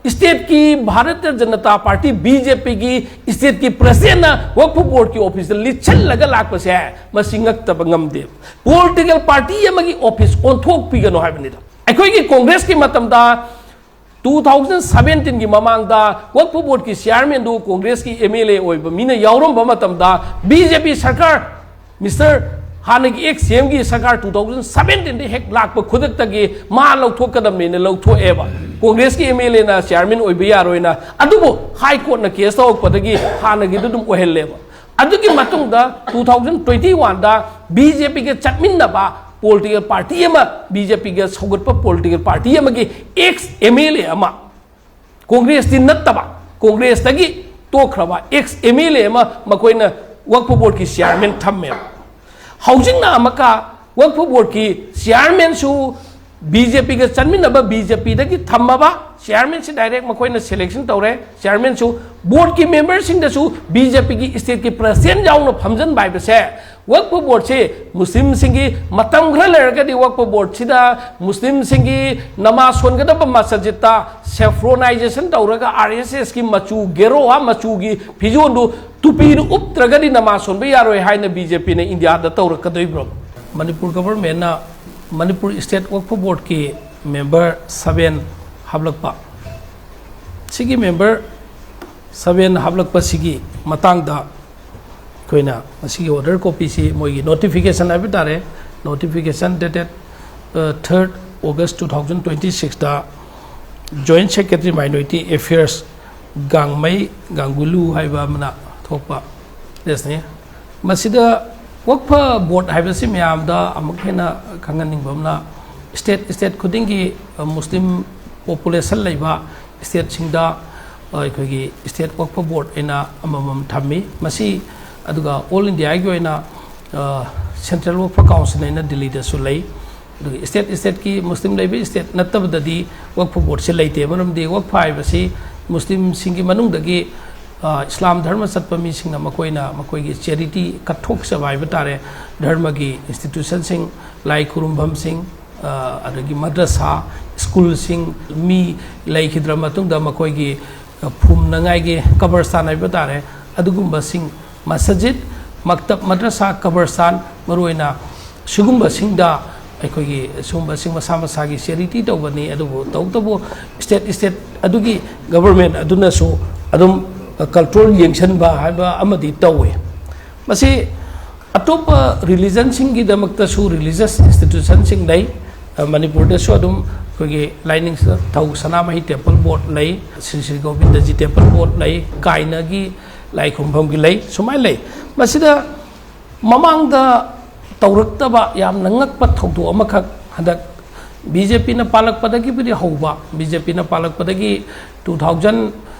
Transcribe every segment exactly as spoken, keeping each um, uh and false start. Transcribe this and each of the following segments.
ꯁ꯭ꯇꯦꯠꯀꯤ Bharatiya Janata party, B J ꯄꯤꯒꯤ ꯁ꯭ꯇꯦꯠꯀꯤ ꯄ꯭ꯔꯁꯤꯗꯦꯟꯅ ꯋꯛꯐ ꯕꯣꯔꯗꯀꯤ ꯑꯣꯐꯤꯁꯇ ꯂꯤꯠꯁꯤꯜꯂꯒ ꯂꯥꯛꯄꯁꯦ, ꯃꯁꯤ ꯉꯛꯇꯕ ꯉꯝꯗꯦ꯫ ꯄꯣꯂꯤꯇꯤꯀꯦꯜ ꯄꯥꯔꯇꯤ ꯑꯃꯒꯤ ꯑꯣꯐꯤꯁ ꯑꯣꯟꯊꯣꯛꯄꯤꯒꯅꯨ ꯍꯥꯏꯕꯅꯤꯗ꯫ ꯑꯩꯈꯣꯏꯒꯤ ꯀꯣꯡꯒ꯭ꯔꯦꯁꯀꯤ ꯃꯇꯝꯗ, ꯇꯨ ꯊꯥꯎꯖꯟ ꯁꯕꯦꯟꯇꯤꯟꯒꯤ ꯃꯃꯥꯡꯗ ꯋꯛꯐ ꯕꯣꯔꯗꯀꯤ ꯆꯤꯌꯥꯔꯃꯦꯟꯗꯨ ꯀꯣꯡꯒ꯭ꯔꯦꯁꯀꯤ ꯑꯦꯝ ꯑꯦꯜ ꯑꯦ ꯑꯣꯏꯕ ꯃꯤꯅ ꯌꯥꯎꯔꯝꯕ ꯃꯇꯝꯗ, ꯕꯤ ꯖꯦ ꯄꯤ ꯁꯔꯀꯥꯔ, ꯃꯤꯁꯇꯔ ꯍꯥꯟꯅꯒꯤ ꯑꯦꯛꯁ ꯁꯤ ꯑꯦꯝꯒꯤ ꯁꯔꯀꯥꯔ ꯇꯨ ꯊꯥꯎꯖꯟ ꯁꯕꯦꯟꯇꯤꯟꯗ ꯍꯦꯛ ꯂꯥꯛꯄ ꯈꯨꯗꯛꯇꯒꯤ ꯃꯥ ꯂꯧꯊꯣꯛꯀꯗꯕꯅꯦꯅ ꯂꯧꯊꯣꯛꯑꯦꯕ꯫ ꯀꯣꯡꯒ꯭ꯔꯦꯁꯀꯤ ꯑꯦꯝ ꯑꯦꯜ ꯑꯦꯅ ꯆꯤꯌꯥꯔꯃꯦꯟ ꯑꯣꯏꯕ ꯌꯥꯔꯣꯏꯅ, ꯑꯗꯨꯕꯨ ꯍꯥꯏ ꯀꯣꯔꯠꯅ ꯀꯦꯁ ꯇꯧꯔꯛꯄꯗꯒꯤ ꯍꯥꯟꯅꯒꯤꯗꯨ ꯑꯗꯨꯝ ꯑꯣꯏꯍꯜꯂꯦꯕ꯫ ꯑꯗꯨꯒꯤ ꯃꯇꯨꯡꯗ ꯇꯨ ꯊꯥꯎꯖꯟ ꯇ꯭ꯋꯦꯟꯇꯤ ꯋꯥꯟꯗ ꯕꯤ ꯖꯦ ꯄꯤꯒ ꯆꯠꯃꯤꯟꯅꯕ ꯄꯣꯂꯤꯇꯤꯀꯦꯜ ꯄꯥꯔꯇꯤ ꯑꯃ, ꯕꯤ ꯖꯦ ꯄꯤꯒ ꯁꯧꯒꯠꯄ ꯄꯣꯂꯤꯇꯤꯀꯦꯜ ꯄꯥꯔꯇꯤ ꯑꯃꯒꯤ ꯑꯦꯛꯁ ꯑꯦꯝ ꯑꯦꯜ ꯑꯦ ꯑꯃ, ꯀꯣꯡꯒ꯭ꯔꯦꯁꯇꯤ ꯅꯠꯇꯕ, ꯀꯣꯡꯒ꯭ꯔꯦꯁꯇꯒꯤ ꯇꯣꯛꯈ꯭ꯔꯕ ꯑꯦꯛꯁ ꯑꯦꯝ ꯑꯦꯜ ꯑꯦ ꯑꯃ ꯃꯈꯣꯏꯅ ꯋꯛꯐ ꯕꯣꯔꯗꯀꯤ ꯆꯤꯌꯥꯔꯃꯦꯟ ꯊꯝꯃꯦꯕ꯫ ꯍꯧꯖꯤꯛꯅ ꯑꯃꯨꯛꯀ ꯋꯛꯐ ꯕꯣꯔꯗꯀꯤ ꯆꯤꯌꯥꯔꯃꯦꯟꯁꯨ ꯕꯤ ꯖꯦ ꯄꯤꯒ ꯆꯠꯃꯤꯟꯅꯕ, ꯕꯤ ꯖꯦ ꯄꯤꯗꯒꯤ ꯊꯝꯃꯕ ꯆꯤꯌꯥꯔꯃꯦꯟꯁꯤ ꯗꯥꯏꯔꯦꯛ ꯃꯈꯣꯏꯅ ꯁꯦꯂꯦꯛꯁꯟ ꯇꯧꯔꯦ꯫ ꯆꯤꯌꯥꯔꯃꯦꯟꯁꯨ ꯕꯣꯔꯗꯀꯤ ꯃꯦꯝꯕꯔꯁꯤꯡꯗꯁꯨ ꯕꯤ ꯖꯦ ꯄꯤꯒꯤ ꯁ꯭ꯇꯦꯠꯀꯤ ꯄ꯭ꯔꯁꯤꯗꯦꯟ ꯌꯥꯎꯅ ꯐꯝꯖꯤꯟꯕ ꯍꯥꯏꯕꯁꯦ, ꯋꯛꯐ ꯕꯣꯔꯗꯁꯤ ꯃꯨꯁꯂꯤꯝꯁꯤꯡꯒꯤ, ꯃꯇꯝ ꯈꯔ ꯂꯩꯔꯒꯗꯤ ꯋꯛꯐ ꯕꯣꯔꯗꯁꯤꯗ ꯃꯨꯁꯂꯤꯝꯁꯤꯡꯒꯤ ꯅꯃꯥꯖ ꯁꯣꯟꯒꯗꯕ ꯃꯁꯖꯤꯠꯇ ꯁꯦꯐ꯭ꯔꯣꯅꯥꯏꯖꯦꯁꯟ ꯇꯧꯔꯒ, ꯑꯥꯔ ꯑꯦꯁ ꯑꯦꯁꯀꯤ ꯃꯆꯨ, ꯒꯦꯔꯣꯋꯥ ꯃꯆꯨꯒꯤ ꯐꯤꯖꯣꯜꯗꯨ, ꯇꯨꯄꯤꯗꯨ ꯎꯞꯇ꯭ꯔꯒꯗꯤ ꯅꯃꯥꯖ ꯁꯣꯟꯕ ꯌꯥꯔꯣꯏ ꯍꯥꯏꯅ ꯕꯤ ꯖꯦ ꯄꯤꯅ ꯏꯟꯗꯤꯌꯥꯗ ꯇꯧꯔꯛꯀꯗꯣꯔꯤꯕ꯭ꯔꯣ? ꯃꯅꯤꯄꯨꯔ ꯒꯚꯔꯟꯃꯦꯟꯠꯅ ꯃꯅꯤꯄꯨꯔ ꯁ꯭ꯇꯦꯠ ꯋꯛꯐ ꯕꯣꯔꯗꯀꯤ ꯃꯦꯝꯕꯔ ꯁꯚꯦꯟ ꯍꯥꯞꯂꯛꯄ, ꯁꯤꯒꯤ ꯃꯦꯝꯕꯔ ꯁꯚꯦꯟ ꯍꯥꯞꯂꯛꯄꯁꯤꯒꯤ ꯃꯇꯥꯡꯗ ꯑꯩꯈꯣꯏꯅ ꯃꯁꯤꯒꯤ ꯑꯣꯔꯗꯔ ꯀꯣꯄꯤꯁꯤ, ꯃꯣꯏꯒꯤ ꯅꯣꯇꯤꯐꯤꯀꯦꯁꯟ ꯍꯥꯏꯕ ꯇꯥꯔꯦ, ꯅꯣꯇꯤꯐꯤꯀꯦꯁꯟ ꯗꯦꯇꯦꯠ ꯊꯥꯔꯠ ꯑꯣꯒꯁ ꯇꯨ ꯊꯥꯎꯖꯟ ꯇ꯭ꯋꯦꯟꯇꯤ ꯁꯤꯛꯁꯇ ꯖꯣꯏꯟꯠ ꯁꯦꯀ꯭ꯔꯦꯇꯔꯤ ꯃꯥꯏꯅꯣꯔꯤꯇꯤ ꯑꯦꯐꯤꯌꯔꯁ ꯒꯥꯡꯃꯩ ꯒꯥꯡꯒꯨꯂꯨ ꯍꯥꯏꯕ ꯑꯃꯅ ꯊꯣꯛꯄ ꯄ꯭ꯔꯦꯁꯅꯤ꯫ ꯃꯁꯤꯗ ꯋꯛꯐ ꯕꯣꯔꯗ ꯍꯥꯏꯕꯁꯤ ꯃꯌꯥꯝꯗ ꯑꯃꯨꯛ ꯍꯦꯟꯅ ꯈꯪꯍꯟꯅꯤꯡꯕ ꯑꯃꯅ, ꯁ꯭ꯇꯦꯠ, ꯁ꯭ꯇꯦꯠ ꯈꯨꯗꯤꯡꯒꯤ, ꯑ, ꯃꯨꯁꯂꯤꯝ ꯄꯣꯄꯨꯂꯦꯁꯟ ꯂꯩꯕ ꯁ꯭ꯇꯦꯠꯁꯤꯡꯗ, ꯑ, ꯑꯩꯈꯣꯏꯒꯤ ꯁ꯭ꯇꯦꯠ ꯋꯛꯐ ꯕꯣꯔꯗ ꯍꯥꯏꯅ ꯑꯃꯃꯝ ꯊꯝꯃꯤ꯫ ꯃꯁꯤ, ꯑꯗꯨꯒ ꯑꯣꯜ ꯏꯟꯗꯤꯌꯥꯒꯤ ꯑꯣꯏꯅ, ꯑ, ꯁꯦꯟꯇ꯭ꯔꯦꯜ ꯋꯛꯐ ꯀꯥꯎꯟꯁꯤꯜ ꯍꯥꯏꯅ ꯗꯤꯜꯂꯤꯗꯁꯨ ꯂꯩ꯫ ꯑꯗꯨꯒ ꯁ꯭ꯇꯦꯠ, ꯁ꯭ꯇꯦꯠꯀꯤ ꯃꯨꯁꯂꯤꯝ ꯂꯩꯕ ꯁ꯭ꯇꯦꯠ ꯅꯠꯇꯕꯗꯗꯤ ꯋꯛꯐ ꯕꯣꯔꯗꯁꯤ ꯂꯩꯇꯦ꯫ ꯃꯔꯝꯗꯤ ꯋꯛꯐ ꯍꯥꯏꯕꯁꯤ ꯃꯨꯁꯂꯤꯝꯁꯤꯡꯒꯤ ꯃꯅꯨꯡꯗꯒꯤ, ꯑ, ꯏꯁꯂꯥꯝ ꯙꯔꯃ ꯆꯠꯄ ꯃꯤꯁꯤꯡꯅ ꯃꯈꯣꯏꯅ ꯃꯈꯣꯏꯒꯤ ꯆꯦꯔꯤꯇꯤ ꯀꯠꯊꯣꯛꯆꯕ ꯍꯥꯏꯕ ꯇꯥꯔꯦ, ꯙꯔꯃꯒꯤ ꯏꯟꯁꯇꯤꯇ꯭ꯌꯨꯁꯟꯁꯤꯡ, ꯂꯥꯏ ꯈꯨꯔꯨꯝꯐꯝꯁꯤꯡ, ꯑ, ꯑꯗꯒꯤ ꯃꯗ꯭ꯔꯁꯥ, ꯁ꯭ꯀꯨꯜꯁꯤꯡ ꯃꯤ ꯂꯩꯈꯤꯗ꯭ꯔ ꯃꯇꯨꯡꯗ ꯃꯈꯣꯏꯒꯤ ꯐꯨꯝꯅꯉꯥꯏꯒꯤ ꯀꯕꯔꯁꯇꯥꯟ ꯍꯥꯏꯕ ꯇꯥꯔꯦ, ꯑꯗꯨꯒꯨꯝꯕꯁꯤꯡ, ꯃꯁꯖꯤꯗ, ꯃꯛꯇꯕ, ꯃꯗ꯭ꯔꯁꯥ, ꯀꯕꯔꯁꯇꯥꯟ, ꯃꯔꯨꯑꯣꯏꯅ ꯁꯤꯒꯨꯝꯕꯁꯤꯡꯗ ꯑꯩꯈꯣꯏꯒꯤ ꯁꯤꯒꯨꯝꯕꯁꯤꯡ ꯃꯁꯥ ꯃꯁꯥꯒꯤ ꯆꯦꯔꯤꯇꯤ ꯇꯧꯕꯅꯤ꯫ ꯑꯗꯨꯕꯨ ꯇꯧꯕꯇꯕꯨ ꯁ꯭ꯇꯦꯠ ꯁ꯭ꯇꯦꯠ ꯑꯗꯨꯒꯤ ꯒꯚꯔꯟꯃꯦꯟꯠ ꯑꯗꯨꯅꯁꯨ ꯑꯗꯨꯝ ꯀꯟꯇ꯭ꯔꯣꯜ, ꯌꯦꯡꯁꯤꯟꯕ ꯍꯥꯏꯕ ꯑꯃꯗꯤ ꯇꯧꯋꯤ꯫ ꯃꯁꯤ ꯑꯇꯣꯞꯄ ꯔꯤꯂꯤꯖꯟꯁꯤꯡꯒꯤꯗꯃꯛꯇꯁꯨ ꯔꯤꯂꯤꯖꯁ ꯏꯟꯁꯇꯤꯇ꯭ꯌꯨꯁꯟꯁꯤꯡ ꯂꯩ꯫ ꯃꯅꯤꯄꯨꯔꯗꯁꯨ ꯑꯗꯨꯝ ꯑꯩꯈꯣꯏꯒꯤ ꯂꯥꯏꯅꯤꯡꯊꯧ ꯁꯅꯥꯃꯍꯤ ꯇꯦꯝꯄꯜ ꯕꯣꯔꯗ ꯂꯩ, ꯁ꯭ꯔꯤ ꯁ꯭ꯔꯤ ꯒꯣꯕꯤꯟꯗꯖꯤ ꯇꯦꯝꯄꯜ ꯕꯣꯔꯗ ꯂꯩ, ꯀꯥꯏꯅꯒꯤ ꯂꯥꯏ ꯈꯨꯔꯨꯝꯐꯝꯒꯤ ꯂꯩ, ꯁꯨꯃꯥꯏꯅ ꯂꯩ꯫ ꯃꯁꯤꯗ ꯃꯃꯥꯡꯗ ꯇꯧꯔꯛꯇꯕ ꯌꯥꯝꯅ ꯉꯛꯄ ꯊꯧꯗꯣꯛ ꯑꯃꯈꯛ ꯍꯟꯗꯛ ꯕꯤ ꯖꯦ ꯄꯤꯅ ꯄꯥꯜꯂꯛꯄꯗꯒꯤꯕꯨꯗꯤ ꯍꯧꯕ, ꯕꯤ ꯖꯦ ꯄꯤꯅ ꯄꯥꯜꯂꯛꯄꯗꯒꯤ ꯇꯨ ꯊꯥꯎꯖꯟ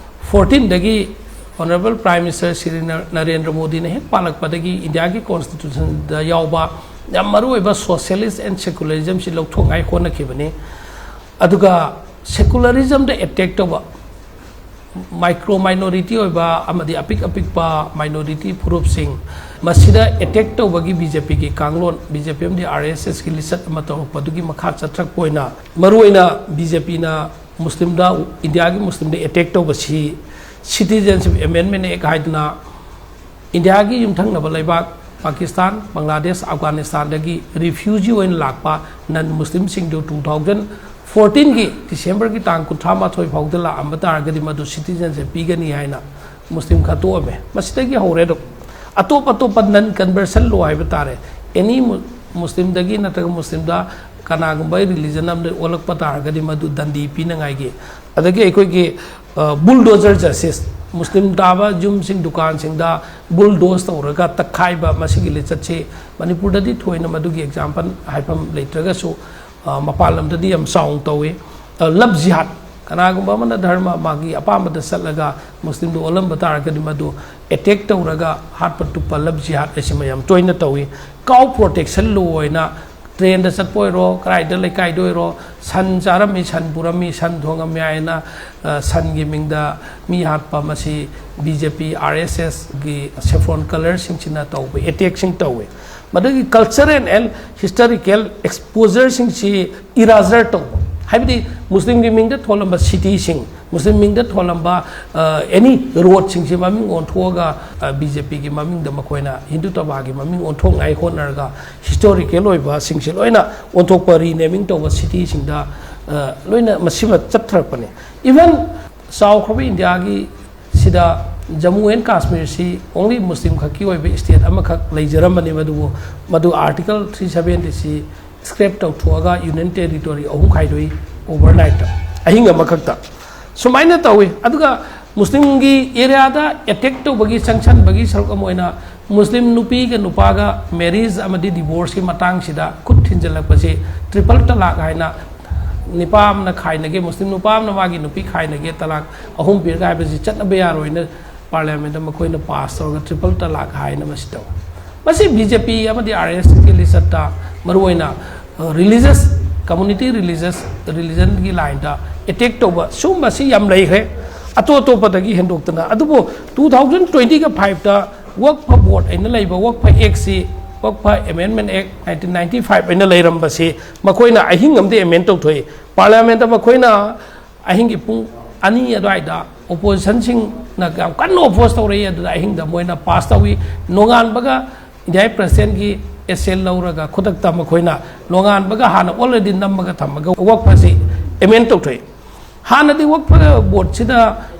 ꯐꯣꯔꯇꯤꯟꯗꯒꯤ ꯑꯣꯅꯔꯦꯕꯜ ꯄ꯭ꯔꯥꯏꯝ ꯃꯤꯅꯤꯁꯇꯔ ꯁ꯭ꯔꯤ ꯅꯔ-, ꯅꯔꯦꯟꯗ꯭ꯔ ꯃꯣꯗꯤꯅ ꯍꯦꯛ ꯄꯥꯜꯂꯛꯄꯗꯒꯤ ꯏꯟꯗꯤꯌꯥꯒꯤ ꯀꯣꯟꯁꯇꯤꯇ꯭ꯌꯨꯁꯟꯗ ꯌꯥꯎꯕ ꯌꯥꯝ ꯃꯔꯨꯑꯣꯏꯕ socialist and secularismꯁꯤ ꯂꯧꯊꯣꯛꯉꯥꯏ ꯍꯣꯠꯅꯈꯤꯕꯅꯤ꯫ ꯑꯗꯨꯒ ꯁꯦꯀꯨꯂꯔꯤꯖꯝꯗ ꯑꯦꯇꯦꯛ ꯇꯧꯕ, ꯃꯥꯏꯀ꯭ꯔꯣ ꯃꯥꯏꯅꯣꯔꯤꯇꯤ ꯑꯣꯏꯕ ꯑꯃꯗꯤ ꯑꯄꯤꯛ ꯑꯄꯤꯛꯄ ꯃꯥꯏꯅꯣꯔꯤꯇꯤ ꯐꯨꯔꯨꯞꯁꯤꯡ, ꯃꯁꯤꯗ ꯑꯦꯇꯦꯛ ꯇꯧꯕꯒꯤ ꯕꯤ ꯖꯦ ꯄꯤꯒꯤ ꯀꯥꯡꯂꯣꯟ, ꯕꯤ ꯖꯦ ꯄꯤ ꯑꯃꯗꯤ ꯑꯥꯔ ꯑꯦꯁ ꯑꯦꯁꯀꯤ ꯂꯤꯆꯠ ꯑꯃ ꯇꯧꯔꯛꯄꯗꯨꯒꯤ ꯃꯈꯥ ꯆꯠꯊꯔꯛꯄ ꯑꯣꯏꯅ, ꯃꯔꯨꯑꯣꯏꯅ ꯕꯤ ꯖꯦ ꯄꯤꯅ ꯃꯨꯁꯂꯤꯝꯗ, ꯏꯟꯗꯤꯌꯥꯒꯤ ꯃꯨꯁꯂꯤꯝꯗ ꯑꯦꯇꯦꯛ ꯇꯧꯕꯁꯤ Citizenship Amendment Act ꯍꯥꯏꯗꯅ ꯏꯟꯗꯤꯌꯥꯒꯤ ꯌꯨꯝꯊꯪꯅꯕ ꯂꯩꯕꯥꯛ ꯄꯥꯀꯤꯁꯇꯥꯟ, ꯕꯪꯒ꯭ꯂꯥꯗꯦꯁ, ꯑꯐꯒꯥꯅꯤꯁꯇꯥꯟꯗꯒꯤ ꯔꯤꯐ꯭ꯌꯨꯖꯤ ꯑꯣꯏꯅ ꯂꯥꯛꯄ ꯅꯟ ꯃꯨꯁꯂꯤꯝꯁꯤꯡꯗꯨ ꯇꯨ ꯊꯥꯎꯖꯟ ꯐꯣꯔꯇꯤꯟꯒꯤ ꯗꯤꯁꯦꯝꯕꯔꯒꯤ ꯇꯥꯡ ꯀꯨꯟꯊ꯭ꯔꯥ ꯃꯥꯊꯣꯏ ꯐꯥꯎꯗ ꯂꯥꯛꯑꯝꯕ ꯇꯥꯔꯒꯗꯤ ꯃꯗꯨ citizenship ꯄꯤꯒꯅꯤ ꯍꯥꯏꯅ ꯃꯨꯁꯂꯤꯝ ꯈꯟꯇꯣꯛꯑꯝꯃꯦ꯫ ꯃꯁꯤꯗꯒꯤ ꯍꯧꯔꯦ ꯑꯗꯨꯝ ꯑꯇꯣꯞ ꯑꯇꯣꯞꯄ non conversion law ꯍꯥꯏꯕ ꯇꯥꯔꯦ, ꯑꯦꯅꯤ ꯃꯨ-, ꯃꯨꯁꯂꯤꯝꯗꯒꯤ ꯅꯠꯇ꯭ꯔꯒ ꯃꯨꯁꯂꯤꯝꯗ ꯀꯅꯥꯒꯨꯝꯕ ꯔꯤꯂꯤꯖꯟ ꯑꯃꯗ ꯑꯣꯜꯂꯛꯄ ꯇꯥꯔꯒꯗꯤ ꯃꯗꯨ ꯗꯟꯗꯤ ꯄꯤꯅꯉꯥꯏꯒꯤ, ꯑꯗꯒꯤ ꯑꯩꯈꯣꯏꯒꯤ, ꯑ, bulldozer justice, ꯃꯨꯁꯂꯤꯝ ꯇꯥꯕ ꯌꯨꯝꯁꯤꯡ, ꯗꯨꯀꯥꯟꯁꯤꯡꯗ ꯕꯨꯜꯗꯣꯁ ꯇꯧꯔꯒ ꯇꯛꯈꯥꯏꯕ, ꯃꯁꯤꯒꯤ ꯂꯤꯆꯠꯁꯤ ꯃꯅꯤꯄꯨꯔꯗꯗꯤ ꯊꯣꯏꯅ ꯃꯗꯨꯒꯤ ꯑꯦꯛꯖꯥꯝꯄꯜ ꯍꯥꯏꯐꯝ ꯂꯩꯇ꯭ꯔꯒꯁꯨ, ꯑ, ꯃꯄꯥꯟ ꯂꯝꯗꯗꯤ ꯌꯥꯝ ꯆꯥꯎꯅ ꯇꯧꯏ꯫ ꯑ, ꯂꯚ ꯖꯤꯍꯥꯗ, ꯀꯅꯥꯒꯨꯝꯕ ꯑꯃꯅ ꯙꯔꯃ ꯃꯥꯒꯤ ꯑꯄꯥꯝꯕꯗ ꯆꯠꯂꯒ ꯃꯨꯁꯂꯤꯝꯗ ꯑꯣꯜꯂꯝꯕ ꯇꯥꯔꯒꯗꯤ ꯃꯗꯨ ꯑꯦꯇꯦꯛ ꯇꯧꯔꯒ ꯍꯥꯠꯄ ꯇꯨꯞꯄ ꯂꯚ ꯖꯤꯍꯥꯗ ꯑꯁꯤꯃ ꯌꯥꯝ ꯇꯣꯏꯅ ꯇꯧꯏ꯫ Cow protection law ꯑꯣꯏꯅ ꯇ꯭ꯔꯦꯟꯗ ꯆꯠꯄ ꯑꯣꯏꯔꯣ, ꯀꯗꯥꯏꯗ ꯂꯩꯀꯥꯏꯗ ꯑꯣꯏꯔꯣ, ꯁꯟ ꯆꯥꯔꯝꯃꯤ, ꯁꯟ ꯄꯨꯔꯝꯃꯤ, ꯁꯟ ꯊꯣꯡꯉꯝꯃꯤ ꯍꯥꯏꯅ, ꯑ, ꯁꯟꯒꯤ ꯃꯤꯡꯗ ꯃꯤ ꯍꯥꯠꯄ, ꯃꯁꯤ ꯕꯤ ꯖꯦ ꯄꯤ, ꯑꯥꯔ ꯑꯦꯁ ꯑꯦꯁꯒꯤ saffron colourꯁꯤꯡꯁꯤꯅ ꯇꯧꯕ ꯑꯦꯇꯦꯛꯁꯤꯡ ꯇꯧꯏ꯫ ꯃꯗꯨꯒꯤ cultural and historical exposureꯁꯤꯡꯁꯤ eraser ꯇꯧꯕ, ꯍꯥꯏꯕꯗꯤ ꯃꯨꯁꯂꯤꯝꯒꯤ ꯃꯤꯡꯗ ꯊꯣꯜꯂꯝꯕ ꯁꯤꯇꯤꯁꯤꯡ, ꯃꯨꯁꯂꯤꯝ ꯃꯤꯡꯗ ꯊꯣꯜꯂꯝꯕ ꯑꯦꯅꯤ ꯔꯣꯗꯁꯤꯡꯁꯦ ꯃꯃꯤꯡ ꯑꯣꯟꯊꯣꯛꯑꯒ ꯕꯤ ꯖꯦ ꯄꯤꯒꯤ ꯃꯃꯤꯡꯗ ꯃꯈꯣꯏꯅ ꯍꯤꯟꯗꯨꯇꯕꯥꯒꯤ ꯃꯃꯤꯡ ꯑꯣꯟꯊꯣꯛꯅꯉꯥꯏ ꯍꯣꯠꯅꯔꯒ ꯍꯤꯁꯇꯣꯔꯤꯀꯦꯜ ꯑꯣꯏꯕꯁꯤꯡꯁꯦ ꯂꯣꯏꯅ ꯑꯣꯟꯊꯣꯛꯄ, ꯔꯤꯅꯦꯃꯤꯡ ꯇꯧꯕ ꯁꯤꯇꯤꯁꯤꯡꯗ ꯂꯣꯏꯅ ꯃꯁꯤꯃ ꯆꯠꯊꯔꯛꯄꯅꯦ꯫ ꯏꯚꯟ ꯆꯥꯎꯈ꯭ꯔꯕ ꯏꯟꯗꯤꯌꯥꯒꯤ ꯁꯤꯗ ꯖꯃꯨ ꯑꯦꯟ ꯀꯥꯁꯃꯤꯔꯁꯤ ꯑꯣꯡꯂꯤ ꯃꯨꯁꯂꯤꯝ ꯈꯛꯀꯤ ꯑꯣꯏꯕ ꯁ꯭ꯇꯦꯠ ꯑꯃꯈꯛ ꯂꯩꯖꯔꯝꯕꯅꯦꯕ, ꯑꯗꯨꯕꯨ ꯃꯗꯨ ꯑꯥꯔꯇꯤꯀꯜ ꯊ꯭ꯔꯤ ꯁꯕꯦꯟꯇꯤ ꯁꯤ ꯁ꯭ꯀ꯭ꯔꯦꯞ ꯇꯧꯊꯣꯛꯑꯒ ꯌꯨꯅꯤꯌꯟ ꯇꯦꯔꯤꯇꯣꯔꯤ ꯑꯍꯨꯝ ꯈꯥꯏꯗꯣꯛꯏ ꯑꯣꯚꯔꯅꯥꯏꯠꯇ, ꯑꯍꯤꯡ ꯑꯃꯈꯛꯇ꯫ ꯁꯨꯃꯥꯏꯅ ꯇꯧꯏ꯫ ꯑꯗꯨꯒ ꯃꯨꯁꯂꯤꯝꯒꯤ ꯑꯦꯔꯤꯌꯥꯗ ꯑꯦꯇꯦꯛ ꯇꯧꯕꯒꯤ, ꯆꯪꯁꯟꯕꯒꯤ ꯁꯔꯨꯛ ꯑꯃ ꯑꯣꯏꯅ ꯃꯨꯁꯂꯤꯝ ꯅꯨꯄꯤꯒ ꯅꯨꯄꯥꯒ ꯃꯦꯔꯤꯖ ꯑꯃꯗꯤ ꯗꯤꯚꯣꯔꯁꯀꯤ ꯃꯇꯥꯡꯁꯤꯗ ꯈꯨꯠ ꯊꯤꯟꯖꯤꯜꯂꯛꯄꯁꯤ ꯇ꯭ꯔꯤꯄꯜ ꯇꯂꯥꯛ ꯍꯥꯏꯅ, ꯅꯨꯄꯥ ꯑꯃꯅ ꯈꯥꯏꯅꯒꯦ, ꯃꯨꯁꯂꯤꯝ ꯅꯨꯄꯥ ꯑꯃꯅ ꯃꯥꯒꯤ ꯅꯨꯄꯤ ꯈꯥꯏꯅꯒꯦ, ꯇꯂꯥꯛ ꯑꯍꯨꯝ ꯄꯤꯔꯒ ꯍꯥꯏꯕꯁꯤ ꯆꯠꯅꯕ ꯌꯥꯔꯣꯏꯅ ꯄꯥꯔꯂꯤꯌꯥꯃꯦꯟꯗ ꯃꯈꯣꯏꯅ ꯄꯥꯁ ꯇꯧꯔꯒ ꯇ꯭ꯔꯤꯄꯜ ꯇꯂꯥꯛ ꯍꯥꯏꯅ ꯃꯁꯤ ꯇꯧꯏ꯫ ꯃꯁꯤ ꯕꯤ ꯖꯦ ꯄꯤ ꯑꯃꯗꯤ ꯑꯥꯔ ꯑꯦꯁ ꯑꯦꯁꯀꯤ ꯂꯤꯆꯠꯇ ꯃꯔꯨꯑꯣꯏꯅ ꯔꯤꯂꯤꯖꯁ ꯀꯝꯃꯨꯅꯤꯇꯤ, ꯔꯤꯂꯤꯖꯁ ꯔꯤꯂꯤꯖꯟꯒꯤ ꯂꯥꯏꯟꯗ ꯑꯦꯇꯦꯛ ꯇꯧꯕ ꯁꯤꯒꯨꯝꯕꯁꯤ ꯌꯥꯝ ꯂꯩꯈ꯭ꯔꯦ, ꯑꯇꯣꯞ ꯑꯇꯣꯞꯄꯗꯒꯤ ꯍꯦꯟꯗꯣꯛꯇꯅ꯫ ꯑꯗꯨꯕꯨ ꯇꯨ ꯊꯥꯎꯖꯟ ꯇ꯭ꯋꯦꯟꯇꯤꯒ ꯐꯥꯏꯚꯇ ꯋꯛꯐ ꯕꯣꯔꯗ ꯑꯩꯅ ꯂꯩꯕ ꯋꯛꯐ ꯑꯦꯛꯁꯤ, ꯋꯛꯐ ꯑꯦꯃꯦꯟꯃꯦꯟ ꯑꯦꯛ ꯅꯥꯏꯟꯇꯤꯟ ꯅꯥꯏꯟꯇꯤ ꯐꯥꯏꯚ ꯑꯩꯅ ꯂꯩꯔꯝꯕꯁꯤ ꯃꯈꯣꯏꯅ ꯑꯍꯤꯡ ꯑꯃꯗꯤ ꯑꯦꯃꯦꯟ ꯇꯧꯊꯣꯛꯏ꯫ ꯄꯥꯔꯂꯤꯌꯥꯃꯦꯟꯗ ꯃꯈꯣꯏꯅ ꯑꯍꯤꯡꯒꯤ ꯄꯨꯡ ꯑꯅꯤ ꯑꯗꯨꯋꯥꯏꯗ ꯑꯣꯄꯣꯖꯤꯁꯟꯁꯤꯡꯅ ꯌꯥꯝ ꯀꯟꯅ ꯑꯣꯄꯣꯖ ꯇꯧꯔꯛꯏ꯫ ꯑꯗꯨꯗ ꯑꯍꯤꯡꯗ ꯃꯣꯏꯅ ꯄꯥꯁ ꯇꯧꯏ꯫ ꯅꯣꯡꯉꯥꯟꯕꯒ ꯏꯟꯗꯤꯌꯥꯒꯤ ꯄ꯭ꯔꯁꯤꯗꯦꯟꯒꯤ ꯑꯦꯁꯦ ꯂꯧꯔꯒ ꯈꯨꯗꯛꯇ ꯃꯈꯣꯏꯅ ꯅꯣꯡꯉꯥꯟꯕꯒ ꯍꯥꯟꯅ ꯑꯣꯜꯔꯦꯗꯤ ꯅꯝꯃꯒ ꯊꯝꯃꯒ ꯋꯛꯐꯁꯤ ꯑꯦꯃꯦꯟ ꯇꯧꯊꯣꯛꯏ꯫ ꯍꯥꯟꯅꯗꯤ ꯋꯛꯐ ꯕꯣꯔꯗꯁꯤꯗ,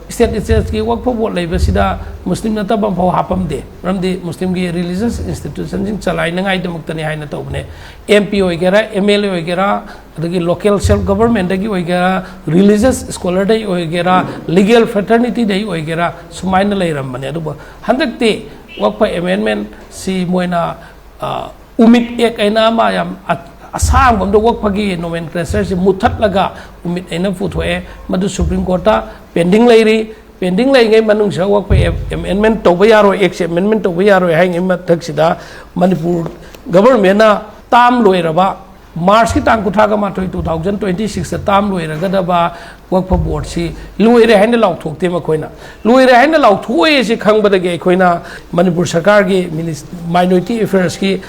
ꯁ꯭ꯇꯦꯠ ꯁ꯭ꯇꯦꯠꯀꯤ ꯋꯛꯐ ꯕꯣꯔꯗ ꯂꯩꯕꯁꯤꯗ ꯃꯨꯁꯂꯤꯝ ꯅꯠꯇꯕ ꯑꯃꯐꯥꯎ ꯍꯥꯞꯄꯝꯗꯦ, ꯃꯔꯝꯗꯤ ꯃꯨꯁꯂꯤꯝꯒꯤ ꯔꯤꯂꯤꯖꯁ ꯏꯟꯁꯇꯤꯇ꯭ꯌꯨꯁꯟꯁꯤꯡ ꯆꯂꯥꯏꯅꯉꯥꯏꯗꯃꯛꯇꯅꯤ ꯍꯥꯏꯅ ꯇꯧꯕꯅꯦ꯫ ꯑꯦꯝ ꯄꯤ ꯑꯣꯏꯒꯦꯔꯥ, ꯑꯦꯝ ꯑꯦꯜ ꯑꯦ ꯑꯣꯏꯒꯦꯔꯥ, ꯑꯗꯒꯤ ꯂꯣꯀꯦꯜ ꯁꯦꯜꯐ ꯒꯕꯔꯟꯃꯦꯟꯗꯒꯤ ꯑꯣꯏꯒꯦꯔꯥ, ꯔꯤꯂꯤꯖꯁ ꯁ꯭ꯀꯣꯂꯔꯗꯒꯤ ꯑꯣꯏꯒꯦꯔꯥ, ꯂꯤꯒꯦꯜ ꯐ꯭ꯔꯦꯇꯔꯅꯤꯇꯤꯗꯒꯤ ꯑꯣꯏꯒꯦꯔꯥ, ꯁꯨꯃꯥꯏꯅ ꯂꯩꯔꯝꯕꯅꯦ꯫ ꯑꯗꯨꯕꯨ ꯍꯟꯗꯛꯇꯤ ꯋꯛꯐ ꯑꯦꯃꯦꯟꯃꯦꯟꯁꯤ ꯃꯣꯏꯅ, ꯑ, ꯎꯃꯤꯗ ꯑꯦꯛ ꯍꯥꯏꯅ ꯑꯃ ꯌꯥꯝ ꯑ-, ꯑꯁꯥꯡꯕ ꯑꯃꯗ ꯋꯛꯐꯒꯤ ꯅꯣꯃꯦꯟꯀ꯭ꯂꯦꯆꯔꯁꯤ ꯃꯨꯊꯠꯂꯒ ꯎꯃꯤꯗ ꯍꯥꯏꯅ ꯄꯨꯊꯣꯛꯑꯦ꯫ ꯃꯗꯨ ꯁꯨꯄ꯭ꯔꯤꯝ ꯀꯣꯔꯠꯇ ꯄꯦꯟꯗꯤꯡ ꯂꯩꯔꯤ꯫ ꯄꯦꯟꯗꯤꯡ ꯂꯩꯔꯤꯉꯩ ꯃꯅꯨꯡꯁꯤꯗ ꯋꯛꯐ ꯑꯦ-, ꯑꯦꯃꯦꯟꯃꯦꯟ ꯇꯧꯕ ꯌꯥꯔꯣꯏ, ꯑꯦꯛꯁꯦ ꯑꯦꯃꯦꯟꯃꯦꯟ ꯇꯧꯕ ꯌꯥꯔꯣꯏ ꯍꯥꯏꯔꯤꯉꯩ ꯃꯊꯛꯁꯤꯗ ꯃꯅꯤꯄꯨꯔ ꯒꯕꯔꯟꯃꯦꯟꯅ ꯇꯥꯝ ꯂꯣꯏꯔꯕ ꯃꯥꯔꯆꯀꯤ ꯇꯥꯡ ꯀꯨꯟꯊ꯭ꯔꯥꯒ ꯃꯥꯊꯣꯏ, ꯇꯨ ꯊꯥꯎꯖꯟ ꯇ꯭ꯋꯦꯟꯇꯤ ꯁꯤꯛꯁꯇ ꯇꯥꯝ ꯂꯣꯏꯔꯒꯗꯕ ꯋꯛꯐ ꯕꯣꯔꯗꯁꯤ ꯂꯣꯏꯔꯦ ꯍꯥꯏꯅ ꯂꯥꯎꯊꯣꯛꯇꯦ ꯃꯈꯣꯏꯅ꯫ ꯂꯣꯏꯔꯦ ꯍꯥꯏꯅ ꯂꯥꯎꯊꯣꯛꯑꯣꯏ ꯍꯥꯏꯁꯦ ꯈꯪꯕꯗꯒꯤ ꯑꯩꯈꯣꯏꯅ ꯃꯅꯤꯄꯨꯔ ꯁꯔꯀꯥꯔꯒꯤ ꯃꯤꯅꯤꯁ-, ꯃꯥꯏꯅꯣꯔꯤꯇꯤ ꯑꯦꯐꯤꯌꯔꯁꯀꯤ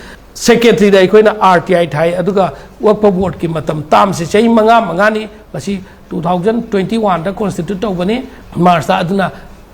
ꯁꯦꯀ꯭ꯔꯦꯇꯔꯤꯗ ꯑꯩꯈꯣꯏꯅ ꯑꯥꯔ ꯇꯤ ꯑꯥꯏ ꯊꯥꯏ꯫ ꯑꯗꯨꯒ ꯋꯛꯐ ꯕꯣꯔꯗꯀꯤ ꯃꯇꯝ ꯇꯥꯝꯁꯦ ꯆꯍꯤ ꯃꯉꯥ ꯃꯉꯥꯅꯤ꯫ ꯃꯁꯤ ꯇꯨ ꯊꯥꯎꯖꯟ ꯇ꯭ꯋꯦꯟꯇꯤ ꯋꯥꯟꯗ ꯀꯣꯟꯁꯇꯤꯇ꯭ꯌꯨꯠ ꯇꯧꯕꯅꯤ, ꯃꯥꯔꯁꯇ꯫ ꯑꯗꯨꯅ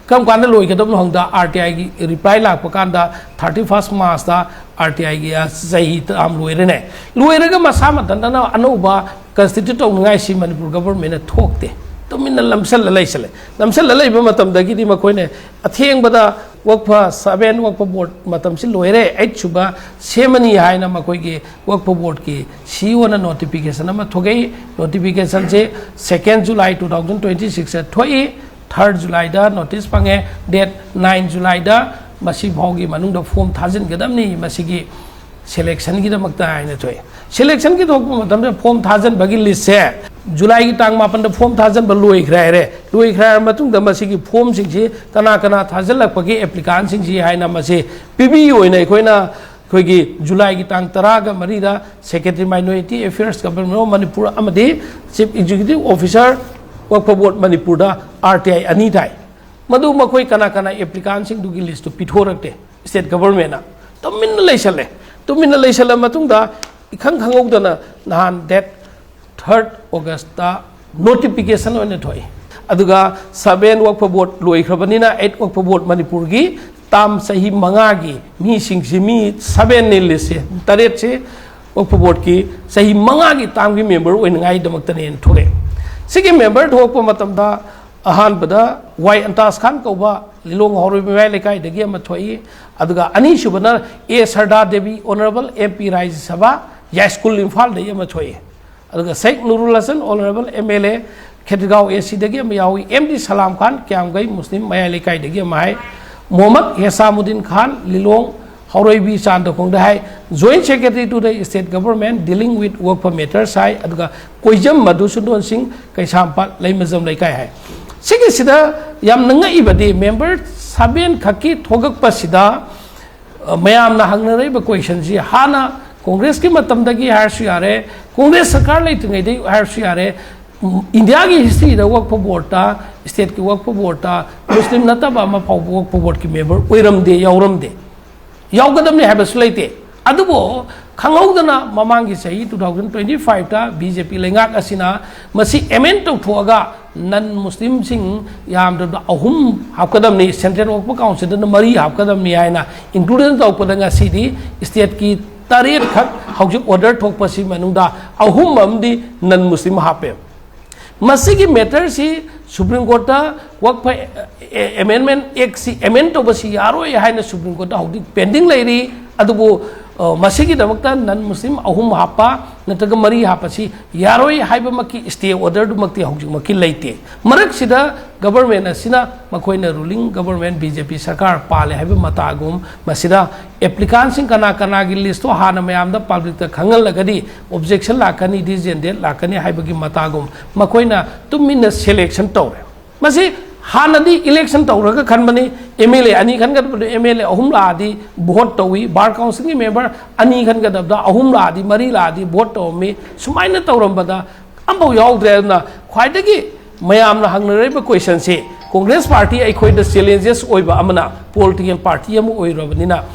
ꯀꯔꯝ ꯀꯥꯟꯗ ꯂꯣꯏꯒꯗꯕꯅꯣ ꯍꯪꯗ ꯑꯥꯔ ꯇꯤ ꯑꯥꯏꯒꯤ ꯔꯤꯄ꯭ꯂꯥꯏ ꯂꯥꯛꯄ ꯀꯥꯟꯗ ꯊꯥꯔꯇꯤ ꯐꯥꯔꯁ ꯃꯥꯔꯁꯇ ꯑꯥꯔ ꯇꯤ ꯑꯥꯏꯒꯤ ꯆꯍꯤ ꯇꯥꯝ ꯂꯣꯏꯔꯦꯅꯦ꯫ ꯂꯣꯏꯔꯒ ꯃꯁꯥ ꯃꯊꯟꯇꯅ ꯑꯅꯧꯕ ꯀꯟꯁꯇꯤꯇ꯭ꯌꯨꯠ ꯇꯧꯅꯤꯡꯉꯥꯏꯁꯤ ꯃꯅꯤꯄꯨꯔ ꯒꯚꯔꯟꯃꯦꯟꯅ ꯊꯣꯛꯇꯦ꯫ ꯇꯨꯃꯤꯟꯅ ꯂꯝꯁꯜꯂ ꯂꯩꯁꯜꯂꯦ꯫ ꯂꯝꯁꯜꯂ ꯂꯩꯕ ꯃꯇꯝꯗꯒꯤꯗꯤ ꯃꯈꯣꯏꯅ ꯑꯊꯦꯡꯕꯗ ꯋꯛꯐ ꯁꯚꯦꯟ ꯋꯛꯐ ꯕꯣꯔꯗ ꯃꯇꯝꯁꯤ ꯂꯣꯏꯔꯦ, ꯑꯩꯠ ꯁꯨꯕ ꯁꯦꯝꯃꯅꯤ ꯍꯥꯏꯅ ꯃꯈꯣꯏꯒꯤ ꯋꯛꯐ ꯕꯣꯔꯗꯀꯤ ꯁꯤ ꯏ ꯑꯣꯅ ꯅꯣꯇꯤꯐꯤꯀꯦꯁꯟ ꯑꯃ ꯊꯣꯛꯂꯛꯏ꯫ ꯅꯣꯇꯤꯐꯤꯀꯦꯁꯟꯁꯦ ꯁꯦꯀꯦꯟ ꯖꯨꯂꯥꯏ ꯇꯨ ꯊꯥꯎꯖꯟ ꯇ꯭ꯋꯦꯟꯇꯤ ꯁꯤꯛꯁꯇ ꯊꯣꯛꯏ꯫ ꯊꯥꯔꯠ ꯖꯨꯂꯥꯏꯗ ꯅꯣꯇꯤꯁ ꯐꯪꯉꯦ꯫ ꯗꯦꯠ ꯅꯥꯏꯟ ꯖꯨꯂꯥꯏꯗ ꯃꯁꯤ ꯐꯥꯎꯒꯤ ꯃꯅꯨꯡꯗ ꯐꯣꯝ ꯊꯥꯖꯤꯟꯒꯗꯕꯅꯤ ꯃꯁꯤꯒꯤ ꯁꯦꯂꯦꯛꯁꯟꯒꯤꯗꯃꯛꯇ ꯍꯥꯏꯅ ꯊꯣꯛꯑꯦ꯫ ꯁꯦꯂꯦꯛꯁꯟꯒꯤ ꯊꯣꯛꯄ ꯃꯇꯝꯗ ꯐꯣꯝ ꯊꯥꯖꯤꯟꯕꯒꯤ ꯂꯤꯁꯁꯦ ꯖꯨꯂꯥꯏꯒꯤ ꯇꯥꯡ ꯃꯥꯄꯟꯗ ꯐꯣꯝ ꯊꯥꯖꯤꯟꯕ ꯂꯣꯏꯈ꯭ꯔꯦ ꯍꯥꯏꯔꯦ꯫ ꯂꯣꯏꯈ꯭ꯔꯦ ꯍꯥꯏꯔ ꯃꯇꯨꯡꯗ ꯃꯁꯤꯒꯤ ꯐꯣꯝꯁꯤꯡꯁꯤ ꯀꯅꯥ ꯀꯅꯥ ꯊꯥꯖꯤꯜꯂꯛꯄꯒꯦ ꯑꯦꯄ꯭ꯂꯤꯀꯥꯟꯁꯤꯡꯁꯤ ꯍꯥꯏꯅ ꯃꯁꯤ ꯄꯤꯕꯤꯌꯨ ꯑꯣꯏꯅ ꯑꯩꯈꯣꯏꯅ ꯑꯩꯈꯣꯏꯒꯤ ꯖꯨꯂꯥꯏꯒꯤ ꯇꯥꯡ ꯇꯔꯥꯒ ꯃꯔꯤꯗ secretary minority affairs government of Manipur ꯑꯃꯗꯤ ꯆꯤꯐ ꯑꯦꯛꯖꯤꯀ꯭ꯌꯨꯇꯤꯚ ꯑꯣꯐꯤꯁꯥꯔ ꯋꯛꯐ ꯕꯣꯔꯗ ꯃꯅꯤꯄꯨꯔꯗ ꯑꯥꯔ ꯇꯤ ꯑꯥꯏ ꯑꯅꯤ ꯊꯥꯏ꯫ ꯃꯗꯨ ꯃꯈꯣꯏ ꯀꯅꯥ ꯀꯅꯥ ꯑꯦꯄ꯭ꯂꯤꯀꯥꯟꯁꯤꯡꯗꯨꯒꯤ ꯂꯤꯁꯇꯨ ꯄꯤꯊꯣꯔꯛꯇꯦ ꯁ꯭ꯇꯦꯠ ꯒꯚꯔꯟꯃꯦꯟꯅ꯫ ꯇꯨꯃꯤꯟꯅ ꯂꯩꯁꯜꯂꯦ꯫ ꯇꯨꯃꯤꯟꯅ ꯂꯩꯁꯜꯂ ꯃꯇꯨꯡꯗ ꯏꯈꯪ ꯈꯪꯍꯧꯗꯅ ꯅꯍꯥꯟ ꯗꯦꯠ ꯊꯥꯔꯠ ꯑꯣꯒꯁꯇ ꯅꯣꯇꯤꯐꯤꯀꯦꯁꯟ ꯑꯣꯏꯅ ꯊꯣꯛꯏ꯫ ꯑꯗꯨꯒ ꯁꯚꯦꯟ ꯋꯛꯐ ꯕꯣꯔꯗ ꯂꯣꯏꯈ꯭ꯔꯕꯅꯤꯅ ꯑꯩꯠ ꯋꯛꯐ ꯕꯣꯔꯗ ꯃꯅꯤꯄꯨꯔꯒꯤ ꯇꯥꯝ ꯆꯍꯤ ꯃꯉꯥꯒꯤ ꯃꯤꯁꯤꯡꯁꯤ ꯃꯤ ꯁꯚꯦꯟꯅꯤ ꯂꯤꯁꯁꯦ, ꯇꯔꯦꯠꯁꯦ ꯋꯛꯐ ꯕꯣꯔꯗꯀꯤ ꯆꯍꯤ ꯃꯉꯥꯒꯤ ꯇꯥꯝꯒꯤ ꯃꯦꯝꯕꯔ ꯑꯣꯏꯅꯉꯥꯏꯒꯤꯗꯃꯛꯇꯅꯦꯅ ꯊꯣꯛꯂꯛꯑꯦ꯫ ꯁꯤꯒꯤ ꯃꯦꯝꯕꯔ ꯊꯣꯛꯂꯛꯄ ꯃꯇꯝꯗ ꯑꯍꯥꯟꯕꯗ ꯋꯥꯏ ꯑꯟꯇꯥꯖ ꯈꯥꯟ ꯀꯧꯕ ꯂꯤꯂꯣꯡ ꯍꯥꯎꯔꯩ ꯃꯌꯥꯏ ꯂꯩꯀꯥꯏꯗꯒꯤ ꯑꯃ ꯊꯣꯛꯏ꯫ ꯑꯗꯨꯒ ꯑꯅꯤꯁꯨꯕꯅ ꯑꯦ ꯁꯔꯗꯥ ꯗꯦꯕꯤ, ꯑꯣꯅꯔꯦꯕꯜ ꯑꯦꯝ ꯄꯤ ꯔꯥꯖ꯭ꯌ ꯁꯚꯥ ꯌꯥꯏꯁ꯭ꯀꯨꯜ ꯏꯝꯐꯥꯜꯗꯒꯤ ꯑꯃ ꯊꯣꯛꯏ꯫ ꯑꯗꯨꯒ ꯁꯦꯈ ꯅꯨꯔꯨꯜ Hasan, honourable M L A ꯈꯦꯇ꯭ꯔꯤꯒꯥꯎ ꯑꯦ ꯁꯤꯗꯒꯤ ꯑꯃ ꯌꯥꯎꯏ꯫ ꯑꯦꯝ ꯗꯤ ꯁꯂꯥꯝ ꯈꯥꯟ, ꯀ꯭ꯌꯥꯝꯒꯩ ꯃꯨꯁꯂꯤꯝ ꯃꯌꯥꯏ ꯂꯩꯀꯥꯏꯗꯒꯤ ꯑꯃ ꯍꯥꯏ꯫ ꯃꯣꯍꯝꯃꯗ ꯍꯦꯁꯥꯃꯨꯗꯤꯟ ꯈꯥꯟ, ꯂꯤꯂꯣꯡ ꯍꯥꯎꯔꯩꯕꯤ ꯆꯥꯟꯗꯈꯣꯡꯗ ꯍꯥꯏ꯫ Joint Secretary to the State Government dealing with work for matters ꯍꯥꯏ꯫ ꯑꯗꯨꯒ ꯀꯣꯏꯖꯝ ꯃꯙꯨꯁꯨꯗꯟ ꯁꯤꯡ, ꯀꯩꯁꯥꯝꯄꯥꯠ ꯂꯩꯃꯖꯝ ꯂꯩꯀꯥꯏ ꯍꯥꯏ꯫ ꯁꯤꯒꯤꯁꯤꯗ ꯌꯥꯝꯅ ꯉꯛꯏꯕꯗꯤ ꯃꯦꯝꯕꯔ ꯁꯚꯦꯟ ꯈꯛꯀꯤ ꯊꯣꯛꯂꯛꯄꯁꯤꯗ, ꯑ, ꯃꯌꯥꯝꯅ ꯍꯪꯅꯔꯛꯏꯕ ꯀꯣꯏꯁꯟꯁꯤ ꯍꯥꯟꯅ ꯀꯣꯡꯒ꯭ꯔꯦꯁꯀꯤ ꯃꯇꯝꯗꯒꯤ ꯍꯥꯏꯔꯁꯨ ꯌꯥꯔꯦ, ꯀꯣꯡꯒ꯭ꯔꯦꯁ ꯁꯔꯀꯥꯔ ꯂꯩꯇ꯭ꯔꯤꯉꯩꯗꯒꯤ ꯍꯥꯏꯔꯁꯨ ꯌꯥꯔꯦ, ꯎꯝ, ꯏꯟꯗꯤꯌꯥꯒꯤ ꯍꯤꯁꯇ꯭ꯔꯤꯗ ꯋꯛꯐ ꯕꯣꯔꯗꯇ, ꯁ꯭ꯇꯦꯠꯀꯤ ꯋꯛꯐ ꯕꯣꯔꯗꯇ ꯃꯨꯁꯂꯤꯝ ꯅꯠꯇꯕ ꯑꯃ ꯐꯥꯎꯕ ꯋꯛꯐ ꯕꯣꯔꯗꯀꯤ ꯃꯦꯝꯕꯔ ꯑꯣꯏꯔꯝꯗꯦ, ꯌꯥꯎꯔꯝꯗꯦ꯫ ꯌꯥꯎꯒꯗꯕꯅꯤ ꯍꯥꯏꯕꯁꯨ ꯂꯩꯇꯦ꯫ ꯑꯗꯨꯕꯨ ꯈꯪꯍꯧꯗꯅ ꯃꯃꯥꯡꯒꯤ ꯆꯍꯤ two thousand twenty five ꯇ B J P ꯂꯩꯉꯥꯛ ꯑꯁꯤꯅ ꯃꯁꯤ amend ꯇꯧꯊꯣꯛꯑꯒ non Muslim ꯁꯤꯡ ꯌꯥꯝꯗ꯭ꯔꯕꯗ ꯑꯍꯨꯝ ꯍꯥꯞꯀꯗꯕꯅꯤ, Central Workers' Council ꯗꯅ ꯃꯔꯤ ꯍꯥꯞꯀꯗꯕꯅꯤ ꯍꯥꯏꯅ inclusion ꯇꯧꯔꯛꯄꯗ ꯉꯁꯤꯗꯤ state ꯀꯤ ꯇꯔꯦꯠ ꯈꯛ ꯍꯧꯖꯤꯛ order ꯊꯣꯛꯄꯁꯤ ꯃꯅꯨꯡꯗ ꯑꯍꯨꯝ ꯑꯃꯗꯤ non Muslim ꯍꯥꯞꯄꯦ꯫ ꯃꯁꯤꯒꯤ matter ꯁꯤ Supreme Court ꯇ Waqf Amendment Act ꯁꯤ amend ꯇꯧꯕꯁꯤ ꯌꯥꯔꯣꯏ ꯍꯥꯏꯅ Supreme Court ꯇ ꯍꯧꯖꯤꯛ pending ꯂꯩꯔꯤ꯫ ꯑꯗꯨꯕꯨ, ꯑ, ꯃꯁꯤꯒꯤꯗꯃꯛꯇ non Muslim ꯑꯍꯨꯝ ꯍꯥꯞꯄ ꯅꯠꯇ꯭ꯔꯒ ꯃꯔꯤ ꯍꯥꯞꯄꯁꯤ ꯌꯥꯔꯣꯏ ꯍꯥꯏꯕꯃꯛꯀꯤ stay order ꯗꯨꯃꯛꯇꯤ ꯍꯧꯖꯤꯛꯃꯛꯀꯤ ꯂꯩꯇꯦ꯫ ꯃꯔꯛꯁꯤꯗ government ꯑꯁꯤꯅ, ꯃꯈꯣꯏꯅ ruling government B J P ꯁꯔꯀꯥꯔ ꯄꯥꯜꯂꯦ ꯍꯥꯏꯕ ꯃꯇꯥꯒꯨꯝ, ꯃꯁꯤꯗ applicant ꯁꯤꯡ ꯀꯅꯥ ꯀꯅꯥꯒꯤ list ꯇꯣ ꯍꯥꯟꯅ ꯃꯌꯥꯝꯗ public ꯇ ꯈꯪꯍꯜꯂꯒꯗꯤ objection ꯂꯥꯛꯀꯅꯤ, this and that ꯂꯥꯛꯀꯅꯤ ꯍꯥꯏꯕꯒꯤ ꯃꯇꯥꯒꯨꯝ, ꯃꯈꯣꯏꯅ ꯇꯨꯃꯤꯟꯅ selection ꯇꯧꯔꯦ꯫ ꯃꯁꯤ ꯍꯥꯟꯅꯗꯤ election ꯇꯧꯔꯒ ꯈꯟꯕꯅꯤ, M L A ꯑꯅꯤ ꯈꯟꯒꯗꯕꯗꯨ M L A ꯑꯍꯨꯝ ꯂꯥꯛꯑꯗꯤ vote ꯇꯧꯏ, bar council ꯒꯤ member ꯑꯅꯤ ꯈꯟꯒꯗꯕꯗ ꯑꯍꯨꯝ ꯂꯥꯛꯑꯗꯤ, ꯃꯔꯤ ꯂꯥꯛꯑꯗꯤ vote ꯇꯧꯔꯝꯃꯤ꯫ ꯁꯨꯃꯥꯏꯅ ꯇꯧꯔꯝꯕꯗ ꯑꯃꯐꯥꯎ ꯌꯥꯎꯗ꯭ꯔꯦ꯫ ꯑꯗꯨꯅ ꯈ꯭ꯋꯥꯏꯗꯒꯤ ꯃꯌꯥꯝꯅ ꯍꯪꯅꯔꯤꯕ question ꯁꯤ, Congress party ꯑꯩꯈꯣꯏꯗ challenges ꯑꯣꯏꯕ ꯑꯃꯅ, political party ꯑꯃ ꯑꯣꯏꯔꯕꯅꯤꯅ,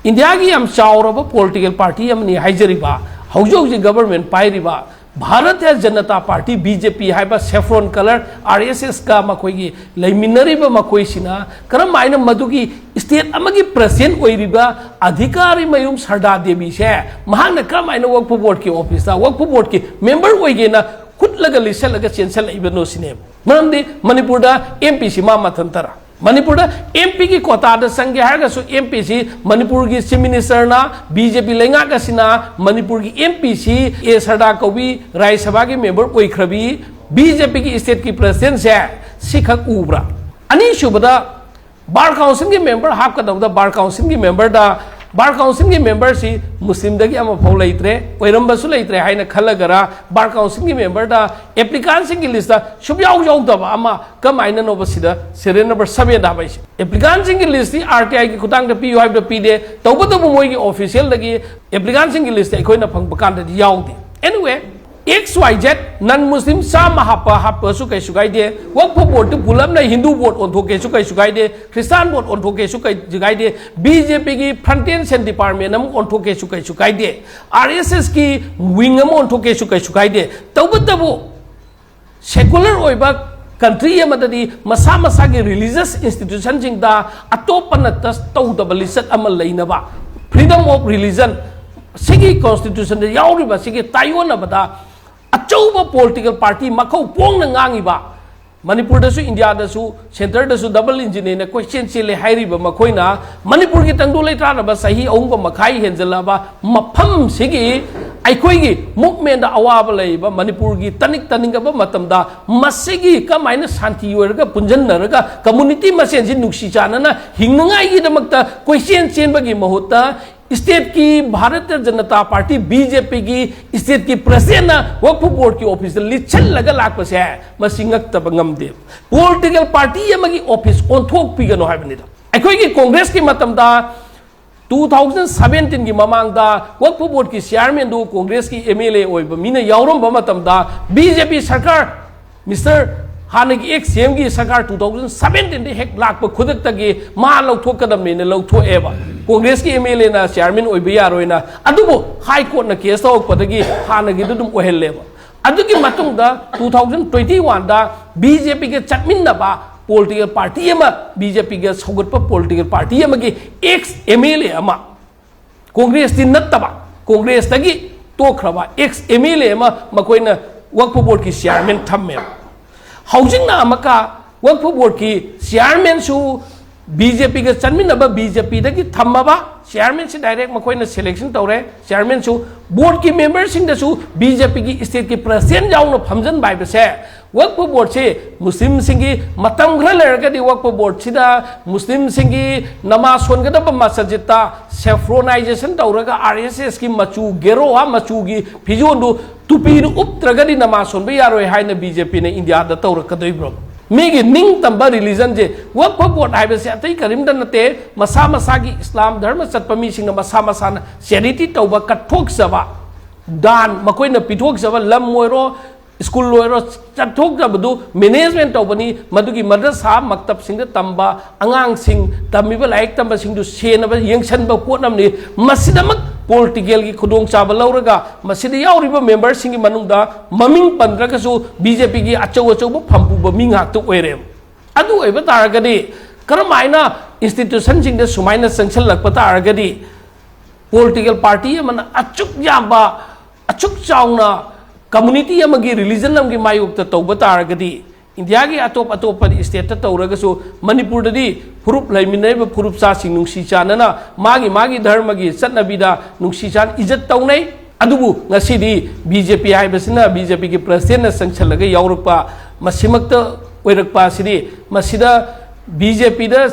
India ꯒꯤ ꯌꯥꯝ ꯆꯥꯎꯔꯕ political party ꯑꯃꯅꯤ ꯍꯥꯏꯖꯔꯤꯕ, ꯍꯧꯖꯤꯛ ꯍꯧꯖꯤꯛ government ꯄꯥꯏꯔꯤꯕ Bharatiya Janata Party, B J P ꯍꯥꯏꯕ saffron colour R S S ꯀ ꯃꯈꯣꯏꯒꯤ ꯂꯩꯃꯤꯟꯅꯔꯤꯕ ꯃꯈꯣꯏꯁꯤꯅ ꯀꯔꯝ ꯍꯥꯏꯅ ꯃꯗꯨꯒꯤ state ꯑꯃꯒꯤ president ꯑꯣꯏꯔꯤꯕ ꯑꯙꯤꯀꯥꯔꯤ ꯃꯌꯨꯝ ꯁꯔꯗꯥ ꯗꯦꯕꯤꯁꯦ ꯃꯍꯥꯛꯅ ꯀꯔꯝ ꯍꯥꯏꯅ Waqf Board ꯀꯤ office ꯇ Waqf Board ꯀꯤ member ꯑꯣꯏꯒꯦꯅ ꯍꯨꯠꯂꯒ ꯂꯤꯠꯁꯜꯂꯒ ꯆꯦꯟꯁꯜꯂꯛꯏꯕꯅꯣ ꯁꯤꯅꯦꯕ꯫ ꯃꯔꯝꯗꯤ ꯃꯅꯤꯄꯨꯔꯗ M P ꯁꯤ ꯃꯥ ꯃꯊꯟꯇꯔ? ꯃꯅꯤꯄꯨꯔꯗ M P ꯒꯤ quota ꯗ ꯆꯪꯒꯦ ꯍꯥꯏꯔꯒꯁꯨ M P ꯁꯤ ꯃꯅꯤꯄꯨꯔꯒꯤ Chief Minister ꯅ, B J P ꯂꯩꯉꯥꯛ ꯑꯁꯤꯅ ꯃꯅꯤꯄꯨꯔꯒꯤ M P ꯁꯤ A ꯁꯔꯗꯥ ꯀꯧꯕꯤ ꯔꯥꯖ꯭ꯌ ꯁꯚꯥꯒꯤ member ꯑꯣꯏꯈ꯭ꯔꯕꯤ, B J P ꯒꯤ state ꯀꯤ president ꯁꯦ ꯁꯤꯈꯛ ꯎꯕ꯭ꯔꯥ? ꯑꯅꯤꯁꯨꯕꯗ, bar council ꯒꯤ member ꯍꯥꯞꯀꯗꯧꯕꯗ, bar council ꯒꯤ member ꯗ, bar council ꯒꯤ member ꯁꯤ Muslim ꯗꯒꯤ ꯑꯃꯐꯥꯎ ꯂꯩꯇ꯭ꯔꯦ, ꯑꯣꯏꯔꯝꯕꯁꯨ ꯂꯩꯇ꯭ꯔꯦ ꯍꯥꯏꯅ ꯈꯜꯂꯒꯔ, bar council ꯒꯤ member ꯗ applicant ꯁꯤꯡꯒꯤ list ꯇ ꯁꯨꯡꯌꯥꯎ ꯌꯥꯎꯗꯕ ꯑꯃ ꯀꯃꯥꯏꯅꯅꯣꯕ ꯁꯤꯗ serial number seven ꯗ ꯍꯥꯞꯄꯛꯏꯁꯦ? Applicant ꯁꯤꯡꯒꯤ list T R T I ꯒꯤ ꯈꯨꯠꯊꯥꯡꯗ ꯄꯤꯌꯨ ꯍꯥꯏꯕꯗ ꯄꯤꯗꯦ, ꯇꯧꯕꯇꯕꯨ ꯃꯣꯏꯒꯤ official ꯗꯒꯤ applicant ꯁꯤꯡꯒꯤ list ꯇꯤ ꯑꯩꯈꯣꯏꯅ ꯐꯪꯕ ꯀꯥꯟꯗꯗꯤ ꯌꯥꯎꯗꯦ꯫ Anyway, X Y Z non Muslim ꯆꯥꯝꯃ ꯍꯥꯞꯄ ꯍꯥꯞꯄꯁꯨ ꯀꯩꯁꯨ ꯀꯥꯏꯗꯦ꯫ Waqf Board ꯇꯨ ꯄꯨꯂꯞꯅ Hindu Board ꯑꯣꯟꯊꯣꯛꯀꯦꯁꯨ ꯀꯩꯁꯨ ꯀꯥꯏꯗꯦ, Christian Board ꯑꯣꯟꯊꯣꯛꯀꯦꯁꯨ ꯀꯩꯁꯨ ꯀꯥꯏꯗꯦ꯫ B J P ꯒꯤ Front and Center Department ꯑꯃ ꯑꯣꯟꯊꯣꯛꯀꯦꯁꯨ ꯀꯩꯁꯨ ꯀꯥꯏꯗꯦ꯫ R S S ꯀꯤ wing ꯑꯃ ꯑꯣꯟꯊꯣꯛꯀꯦꯁꯨ ꯀꯩꯁꯨ ꯀꯥꯏꯗꯦ꯫ ꯇꯧꯕꯇꯕꯨ secular ꯑꯣꯏꯕ country ꯑꯃꯗꯗꯤ ꯃꯁꯥ ꯃꯁꯥꯒꯤ religious institution ꯁꯤꯡꯗ ꯑꯇꯣꯞꯄꯅ touch ꯇꯧꯗꯕ ꯂꯤꯆꯠ ꯑꯃ ꯂꯩꯅꯕ, freedom of religion ꯁꯤꯒꯤ constitution ꯗ ꯌꯥꯎꯔꯤꯕ ꯁꯤꯒꯤ ꯇꯥꯏꯑꯣꯟꯅꯕꯗ ꯑꯆꯧꯕ political party ꯃꯈꯧ ꯄꯣꯡꯅ ꯉꯥꯡꯉꯤꯕ, ꯃꯅꯤꯄꯨꯔꯗꯁꯨ, ꯏꯟꯗꯤꯌꯥꯗꯁꯨ, centre ꯗꯁꯨ double engine ꯅ ꯀꯣꯏꯆꯦꯟ ꯆꯦꯜꯂꯦ ꯍꯥꯏꯔꯤꯕ ꯃꯈꯣꯏꯅ ꯃꯅꯤꯄꯨꯔꯒꯤ ꯇꯪꯗꯨ ꯂꯩꯇꯥꯅꯕ ꯆꯍꯤ ꯑꯍꯨꯝꯒ ꯃꯈꯥꯏ ꯍꯦꯟꯖꯜꯂꯛꯑꯕ ꯃꯐꯝꯁꯤꯒꯤ ꯑꯩꯈꯣꯏꯒꯤ movement ꯗ ꯑꯋꯥꯕ ꯂꯩꯔꯤꯕ ꯃꯅꯤꯄꯨꯔꯒꯤ ꯇꯅꯤꯛ ꯇꯅꯤꯡꯉꯕ ꯃꯇꯝꯗ ꯃꯁꯤꯒꯤ ꯀꯃꯥꯏꯅ ꯁꯥꯟꯇꯤ ꯑꯣꯏꯔꯒ ꯄꯨꯟꯁꯤꯟꯅꯔꯒ community ꯃꯁꯦꯟꯁꯤ ꯅꯨꯡꯁꯤ ꯆꯥꯟꯅꯅ ꯍꯤꯡꯅꯉꯥꯏꯒꯤꯗꯃꯛꯇ ꯀꯣꯏꯆꯦꯟ ꯆꯦꯟꯕꯒꯤ ꯃꯍꯨꯠꯇ state ꯀꯤ Bharatiya Janata party, B J P ꯒꯤ state ꯀꯤ president ꯅ Waqf Board ꯀꯤ office ꯇ ꯂꯤꯠꯁꯤꯜꯂꯒ ꯂꯥꯛꯄꯁꯦ ꯃꯁꯤ ꯉꯛꯇꯕ ꯉꯝꯗꯦ꯫ Political party ꯑꯃꯒꯤ office ꯑꯣꯟꯊꯣꯛꯄꯤꯒꯅꯨ ꯍꯥꯏꯕꯅꯤꯗ꯫ ꯑꯩꯈꯣꯏꯒꯤ Congress ꯀꯤ ꯃꯇꯝꯗ two thousand seventeen ꯒꯤ ꯃꯃꯥꯡꯗ Waqf Board ꯀꯤ chairman ꯗꯨ Congress ꯀꯤ M L A ꯑꯣꯏꯕ ꯃꯤꯅ ꯌꯥꯎꯔꯝꯕ ꯃꯇꯝꯗ B J P ꯁꯔꯀꯥꯔ, Mister ꯍꯥꯟꯅꯒꯤ ex C M ꯒꯤ ꯁꯔꯀꯥꯔ two thousand seventeen ꯗ ꯍꯦꯛ ꯂꯥꯛꯄ ꯈꯨꯗꯛꯇꯒꯤ ꯃꯥ ꯂꯧꯊꯣꯛꯀꯗꯕꯅꯦꯅ ꯂꯧꯊꯣꯛꯑꯦꯕ꯫ Congress ꯀꯤ M L A ꯅ chairman ꯑꯣꯏꯕ ꯌꯥꯔꯣꯏꯅ꯫ ꯑꯗꯨꯕꯨ High Court ꯅ case ꯇꯧꯔꯛꯄꯗꯒꯤ ꯍꯥꯟꯅꯒꯤꯗꯨ ꯑꯗꯨꯝ ꯑꯣꯏꯍꯜꯂꯦꯕ꯫ ꯑꯗꯨꯒꯤ ꯃꯇꯨꯡꯗ two thousand twenty one ꯗ B J P ꯒ ꯆꯠꯃꯤꯟꯅꯕ political party ꯑꯃ, B J P ꯒ ꯁꯧꯒꯠꯄ political party ꯑꯃꯒꯤ ex M L A ꯑꯃ, Congress ꯇꯤ ꯅꯠꯇꯕ, Congress ꯇꯒꯤ ꯇꯣꯛꯈ꯭ꯔꯕ ex M L A ꯑꯃ ꯃꯈꯣꯏꯅ Waqf Board ꯀꯤ chairman ꯊꯝꯃꯦꯕ꯫ ꯍꯧꯖꯤꯛꯅ ꯑꯃꯨꯛꯀ Waqf Board ꯀꯤ chairman ꯁꯨ B J P ꯒ ꯆꯠꯃꯤꯟꯅꯕ B J P ꯗꯒꯤ ꯊꯝꯃꯕ chairman ꯁꯤ direct ꯃꯈꯣꯏꯅ selection ꯇꯧꯔꯦ꯫ Chairman ꯁꯨ, board ꯀꯤ member ꯁꯤꯡꯗꯁꯨ B J P ꯒꯤ state ꯀꯤ president ꯌꯥꯎꯅ ꯐꯝꯖꯤꯟꯕ ꯍꯥꯏꯕꯁꯦ, Waqf Board ꯁꯤ ꯃꯨꯁꯂꯤꯝꯁꯤꯡꯒꯤ, ꯃꯇꯝ ꯈꯔ ꯂꯩꯔꯒꯗꯤ Waqf Board ꯁꯤꯗ ꯃꯨꯁꯂꯤꯝꯁꯤꯡꯒꯤ ꯅꯃꯥꯖ ꯁꯣꯟꯒꯗꯕ ꯃꯁꯖꯤꯠꯇ saffronization ꯇꯧꯔꯒ R S S ꯀꯤ ꯃꯆꯨ, ꯒꯦꯔꯣꯋꯥ ꯃꯆꯨꯒꯤ ꯐꯤꯖꯣꯜꯗꯨ, ꯇꯨꯄꯤꯗꯨ ꯎꯞꯇ꯭ꯔꯒꯗꯤ ꯅꯃꯥꯖ ꯁꯣꯟꯕ ꯌꯥꯔꯣꯏ ꯍꯥꯏꯅ B J P ꯅ ꯏꯟꯗꯤꯌꯥꯗ ꯇꯧꯔꯛꯀꯗꯣꯏꯕ꯭ꯔꯣ? ꯃꯤꯒꯤ ꯅꯤꯡꯇꯝꯕ religion ꯁꯦ, Waqf Board ꯍꯥꯏꯕꯁꯦ ꯑꯇꯩ ꯀꯔꯤꯝꯇ ꯅꯠꯇꯦ, ꯃꯁꯥ ꯃꯁꯥꯒꯤ ꯏꯁꯂꯥꯝ ꯙꯔꯃ ꯆꯠꯄ ꯃꯤꯁꯤꯡꯅ ꯃꯁꯥ ꯃꯁꯥꯅ charity ꯇꯧꯕ, ꯀꯠꯊꯣꯛꯆꯕ, ꯗꯥꯟ, ꯃꯈꯣꯏꯅ ꯄꯤꯊꯣꯛꯆꯕ ꯂꯝ ꯑꯣꯏꯔꯣ, ꯁ꯭ꯀꯨꯜ ꯑꯣꯏꯔꯣ, ꯆꯠꯊꯣꯛꯆꯕꯗꯨ ꯃꯦꯅꯦꯖꯃꯦꯟ ꯇꯧꯕꯅꯤ꯫ ꯃꯗꯨꯒꯤ ꯃꯗ꯭ꯔꯁꯥ ꯃꯛꯇꯕꯁꯤꯡꯗ ꯇꯝꯕ ꯑꯉꯥꯡꯁꯤꯡ, ꯇꯝꯃꯤꯕ ꯂꯥꯏꯔꯤꯛ ꯇꯝꯕꯁꯤꯡꯗꯨ ꯁꯦꯟꯅꯕ, ꯌꯦꯡꯁꯤꯟꯕ ꯄꯣꯠ ꯑꯃꯅꯤ꯫ ꯃꯁꯤꯗꯃꯛ ꯄꯣꯂꯤꯇꯤꯀꯦꯜꯒꯤ ꯈꯨꯗꯣꯡꯆꯥꯕ ꯂꯧꯔꯒ ꯃꯁꯤꯗ ꯌꯥꯎꯔꯤꯕ ꯃꯦꯝꯕꯔꯁꯤꯡꯒꯤ ꯃꯅꯨꯡꯗ ꯃꯃꯤꯡ ꯄꯟꯗ꯭ꯔꯒꯁꯨ ꯕꯤ ꯖꯦ ꯄꯤꯒꯤ ꯑꯆꯧ ꯑꯆꯧꯕ ꯐꯝ ꯄꯨꯕ ꯃꯤ ꯉꯥꯛꯇ ꯑꯣꯏꯔꯦꯕ꯫ ꯑꯗꯨ ꯑꯣꯏꯕ ꯇꯥꯔꯒꯗꯤ ꯀꯔꯝꯍꯥꯏꯅ ꯏꯟꯁꯇꯤꯇ꯭ꯌꯨꯁꯟꯁꯤꯡꯗ ꯁꯨꯃꯥꯏꯅ ꯆꯪꯁꯤꯜꯂꯛꯄ ꯇꯥꯔꯒꯗꯤ ꯄꯣꯂꯤꯇꯤꯀꯦꯜ ꯄꯥꯔꯇꯤ ꯑꯃꯅ ꯑꯁꯨꯛ ꯌꯥꯝꯕ, ꯑꯁꯨꯛ ꯆꯥꯎꯅ ꯀꯝꯃꯨꯅꯤꯇꯤ ꯑꯃꯒꯤ, ꯔꯤꯂꯤꯖꯟ ꯑꯃꯒꯤ ꯃꯥꯌꯣꯛꯇ ꯇꯧꯕ ꯇꯥꯔꯒꯗꯤ, ꯏꯟꯗꯤꯌꯥꯒꯤ ꯑꯇꯣꯞ ꯑꯇꯣꯞꯄ ꯁ꯭ꯇꯦꯠꯇ ꯇꯧꯔꯒꯁꯨ ꯃꯅꯤꯄꯨꯔꯗꯗꯤ ꯐꯨꯔꯨꯞ ꯂꯩꯃꯤꯟꯅꯔꯤꯕ ꯐꯨꯔꯨꯞ ꯆꯥꯁꯤꯡ ꯅꯨꯡꯁꯤ ꯆꯥꯟꯅꯅ ꯃꯥꯒꯤ ꯃꯥꯒꯤ ꯙꯔꯃꯒꯤ ꯆꯠꯅꯕꯤꯗ ꯅꯨꯡꯁꯤ ꯆꯥꯟ ꯏꯖꯠ ꯇꯧꯅꯩ꯫ ꯑꯗꯨꯕꯨ ꯉꯁꯤꯗꯤ ꯕꯤ ꯖꯦ ꯄꯤ ꯍꯥꯏꯕꯁꯤꯅ, ꯕꯤ ꯖꯦ ꯄꯤꯒꯤ ꯄ꯭ꯔꯁꯤꯗꯦꯟꯅ ꯆꯪꯁꯤꯜꯂꯒ ꯌꯥꯎꯔꯛꯄ ꯃꯁꯤꯃꯛꯇ ꯑꯣꯏꯔꯛꯄ ꯑꯁꯤꯗꯤ, ꯃꯁꯤꯗ ꯕꯤ ꯖꯦ ꯄꯤꯗ,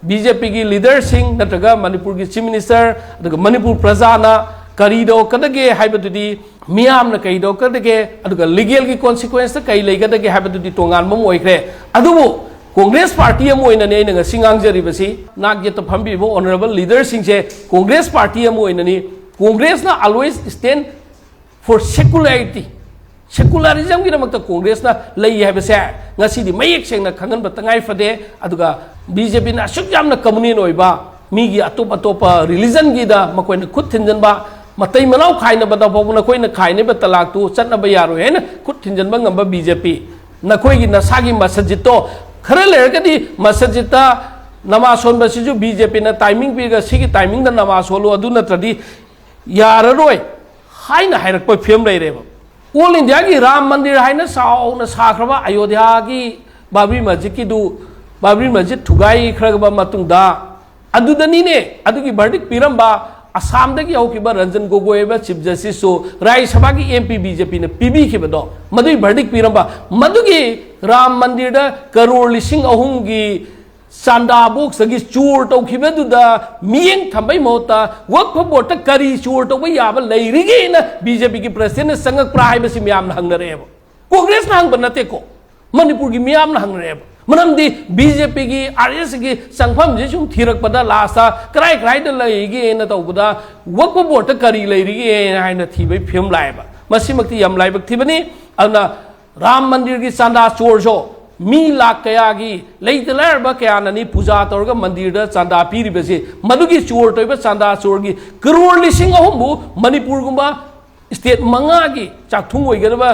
ꯕꯤ ꯖꯦ ꯄꯤꯒꯤ ꯂꯤꯗꯔꯁꯤꯡ ꯅꯠꯇ꯭ꯔꯒ ꯃꯅꯤꯄꯨꯔꯒꯤ ꯆꯤꯐ ꯃꯤꯅꯤꯁꯇꯔ ꯑꯗꯨꯒ ꯃꯅꯤꯄꯨꯔ ꯄ꯭ꯔꯖꯥꯅ ꯀꯔꯤ ꯇꯧꯔꯛꯀꯗꯒꯦ ꯍꯥꯏꯕꯗꯨꯗꯤ, ꯃꯤꯌꯥꯝꯅ ꯀꯔꯤ ꯇꯧꯔꯛꯀꯗꯒꯦ ꯑꯗꯨꯒ ꯂꯤꯒꯦꯜꯒꯤ ꯀꯣꯟꯁꯤꯀ꯭ꯋꯦꯟꯁꯇ ꯀꯔꯤ ꯂꯩꯒꯗꯒꯦ ꯍꯥꯏꯕꯗꯨꯗꯤ ꯇꯣꯉꯥꯟꯕ ꯑꯃ ꯑꯣꯏꯈ꯭ꯔꯦ꯫ ꯑꯗꯨꯕꯨ ꯀꯣꯡꯒ꯭ꯔꯦꯁ ꯄꯥꯔꯇꯤ ꯑꯃ ꯑꯣꯏꯅꯅꯦ ꯑꯩꯅ ꯉꯁꯤ ꯉꯥꯡꯖꯔꯤꯕꯁꯤ, ꯅꯥꯛ ꯌꯦꯠꯇ ꯐꯝꯕꯤꯕ ꯑꯣꯅꯔꯦꯕꯜ ꯂꯤꯗꯔꯁꯤꯡꯁꯦ ꯀꯣꯡꯒ꯭ꯔꯦꯁ ꯄꯥꯔꯇꯤ ꯑꯃ ꯑꯣꯏꯅꯅꯤ꯫ ꯀꯣꯡꯒ꯭ꯔꯦꯁꯅ always stand for secularity, ꯁꯦꯀꯨꯂꯔꯤꯖꯝꯒꯤꯗꯃꯛꯇ ꯀꯣꯡꯒ꯭ꯔꯦꯁꯅ ꯂꯩ ꯍꯥꯏꯕꯁꯦ ꯉꯁꯤꯗꯤ ꯃꯌꯦꯛ ꯁꯦꯡꯅ ꯈꯪꯍꯟꯕ ꯇꯉꯥꯏ ꯐꯗꯦ꯫ ꯑꯗꯨꯒ ꯕꯤ ꯖꯦ ꯄꯤꯅ ꯑꯁꯨꯛ ꯌꯥꯝꯅ ꯀꯝꯃꯨꯅꯦꯜ ꯑꯣꯏꯕ, ꯃꯤꯒꯤ ꯑꯇꯣꯞ ꯑꯇꯣꯞꯄ ꯔꯤꯂꯤꯖꯟꯒꯤꯗ ꯃꯈꯣꯏꯅ ꯈꯨꯠ ꯊꯤꯟꯖꯤꯟꯕ, ꯃꯇꯩ ꯃꯅꯥꯎ ꯈꯥꯏꯅꯕꯗ ꯐꯥꯎꯕ ꯅꯈꯣꯏꯅ ꯈꯥꯏꯅꯕ ꯇꯂꯥꯛꯇꯨ ꯆꯠꯅꯕ ꯌꯥꯔꯣꯏ ꯍꯥꯏꯅ ꯈꯨꯠ ꯊꯤꯟꯖꯤꯟꯕ ꯉꯝꯕ ꯕꯤ ꯖꯦ ꯄꯤ, ꯅꯈꯣꯏꯒꯤ ꯅꯁꯥꯒꯤ ꯃꯁꯖꯤꯠꯇꯣ, ꯈꯔ ꯂꯩꯔꯒꯗꯤ ꯃꯁꯖꯤꯠꯇ ꯅꯃꯥꯖ ꯁꯣꯟꯕꯁꯤꯁꯨ ꯕꯤ ꯖꯦ ꯄꯤꯅ ꯇꯥꯏꯃꯤꯡ ꯄꯤꯔꯒ ꯁꯤꯒꯤ ꯇꯥꯏꯃꯤꯡꯗ ꯅꯃꯥꯖ ꯁꯣꯜꯂꯨ, ꯑꯗꯨ ꯅꯠꯇ꯭ꯔꯗꯤ ꯌꯥꯔꯔꯣꯏ ꯍꯥꯏꯅ ꯍꯥꯏꯔꯛꯄ ꯐꯤꯕꯝ ꯂꯩꯔꯦꯕ꯫ ꯑꯣꯜ ꯏꯟꯗꯤꯌꯥꯒꯤ ꯔꯥꯝ ꯃꯟꯗꯤꯔ ꯍꯥꯏꯅ ꯆꯥꯎꯅ ꯁꯥꯈ꯭ꯔꯕ ꯑꯌꯣꯙ꯭ꯌꯥꯒꯤ ꯕꯥꯕ꯭ꯔꯤ ꯃꯁꯖꯤꯠꯀꯤꯗꯨ, ꯕꯥꯕ꯭ꯔꯤ ꯃꯁꯖꯤꯠ ꯊꯨꯒꯥꯏꯈ꯭ꯔꯕ ꯃꯇꯨꯡꯗ, ꯑꯗꯨꯗꯅꯤꯅꯦ ꯑꯗꯨꯒꯤ ꯚꯔꯗꯤꯛ ꯄꯤꯔꯝꯕ ꯑꯁꯥꯝꯗꯒꯤ ꯍꯧꯈꯤꯕ ꯔꯟꯖꯟ ꯒꯣꯒꯣꯏ ꯍꯥꯏꯕ ꯆꯤꯐ ꯖꯁꯇꯤꯁꯁꯨ ꯔꯥꯖ꯭ꯌ ꯁꯚꯥꯒꯤ ꯑꯦꯝ ꯄꯤ ꯕꯤ ꯖꯦ ꯄꯤꯅ ꯄꯤꯕꯤꯈꯤꯕꯗꯣ, ꯃꯗꯨꯒꯤ ꯚꯔꯗꯤꯛ ꯄꯤꯔꯝꯕ, ꯃꯗꯨꯒꯤ ꯔꯥꯝ ꯃꯟꯗꯤꯔꯗ ꯀꯔꯣꯔ ꯂꯤꯁꯤꯡ ꯑꯍꯨꯝꯒꯤ ꯆꯥꯟꯗꯥ ꯕꯣꯛꯁꯇꯒꯤ ꯆꯣꯔ ꯇꯧꯈꯤꯕꯗꯨꯗ ꯃꯤꯠꯌꯦꯡ ꯊꯝꯕꯩ ꯃꯍꯨꯠꯇ ꯋꯛꯐ ꯕꯣꯔꯗꯇ ꯀꯔꯤ ꯆꯣꯔ ꯇꯧꯕ ꯌꯥꯕ ꯂꯩꯔꯤꯒꯦꯅ ꯕꯤ ꯖꯦ ꯄꯤꯒꯤ ꯄ꯭ꯔꯁꯤꯗꯦꯟꯅ ꯆꯪꯉꯛꯄ꯭ꯔꯥ ꯍꯥꯏꯕꯁꯤ ꯃꯌꯥꯝꯅ ꯍꯪꯅꯔꯛꯑꯦꯕ꯫ ꯀꯣꯡꯒ꯭ꯔꯦꯁꯅ ꯍꯪꯕ ꯅꯠꯇꯦꯀꯣ, ꯃꯅꯤꯄꯨꯔꯒꯤ ꯃꯤꯌꯥꯝꯅ ꯍꯪꯅꯔꯛꯑꯦꯕ꯫ ꯃꯔꯝꯗꯤ ꯕꯤ ꯖꯦ ꯄꯤꯒꯤ, ꯑꯥꯔ ꯑꯦꯁ ꯑꯦꯁꯀꯤ ꯆꯪꯐꯝꯁꯤ ꯁꯨꯝ ꯊꯤꯔꯛꯄꯗ, ꯂꯥꯁꯇ ꯀꯔꯥꯏ ꯀꯔꯥꯏꯗ ꯂꯩꯒꯦꯅ ꯇꯧꯕꯗ, ꯋꯛꯐ ꯕꯣꯔꯗꯇ ꯀꯔꯤ ꯂꯩꯔꯤꯒꯦ ꯍꯥꯏꯅ ꯊꯤꯕꯒꯤ ꯐꯤꯕꯝ ꯂꯥꯛꯑꯦꯕ꯫ ꯃꯁꯤꯃꯛꯇꯤ ꯌꯥꯝ ꯂꯥꯏꯕꯛ ꯊꯤꯕꯅꯤ꯫ ꯑꯗꯨꯅ ꯔꯥꯝ ꯃꯟꯗꯤꯔꯒꯤ ꯆꯥꯟꯗꯥ ꯆꯣꯔꯁꯨ ꯃꯤ ꯂꯥꯛ ꯀꯌꯥꯒꯤ, ꯂꯩꯇ ꯂꯥꯏꯔꯕ ꯀꯌꯥꯅꯅꯤ ꯄꯨꯖꯥ ꯇꯧꯔꯒ ꯃꯟꯗꯤꯔꯗ ꯆꯥꯟꯗꯥ ꯄꯤꯔꯤꯕꯁꯤ꯫ ꯃꯗꯨꯒꯤ ꯆꯣꯔ ꯇꯧꯔꯤꯕ ꯆꯥꯟꯗꯥ ꯆꯣꯔꯒꯤ ꯀꯔꯣꯔ ꯂꯤꯁꯤꯡ ꯑꯍꯨꯝꯕꯨ ꯃꯅꯤꯄꯨꯔꯒꯨꯝꯕ ꯁ꯭ꯇꯦꯠ ꯃꯉꯥꯒꯤ ꯆꯥꯛꯊꯨꯡ ꯑꯣꯏꯒꯗꯕ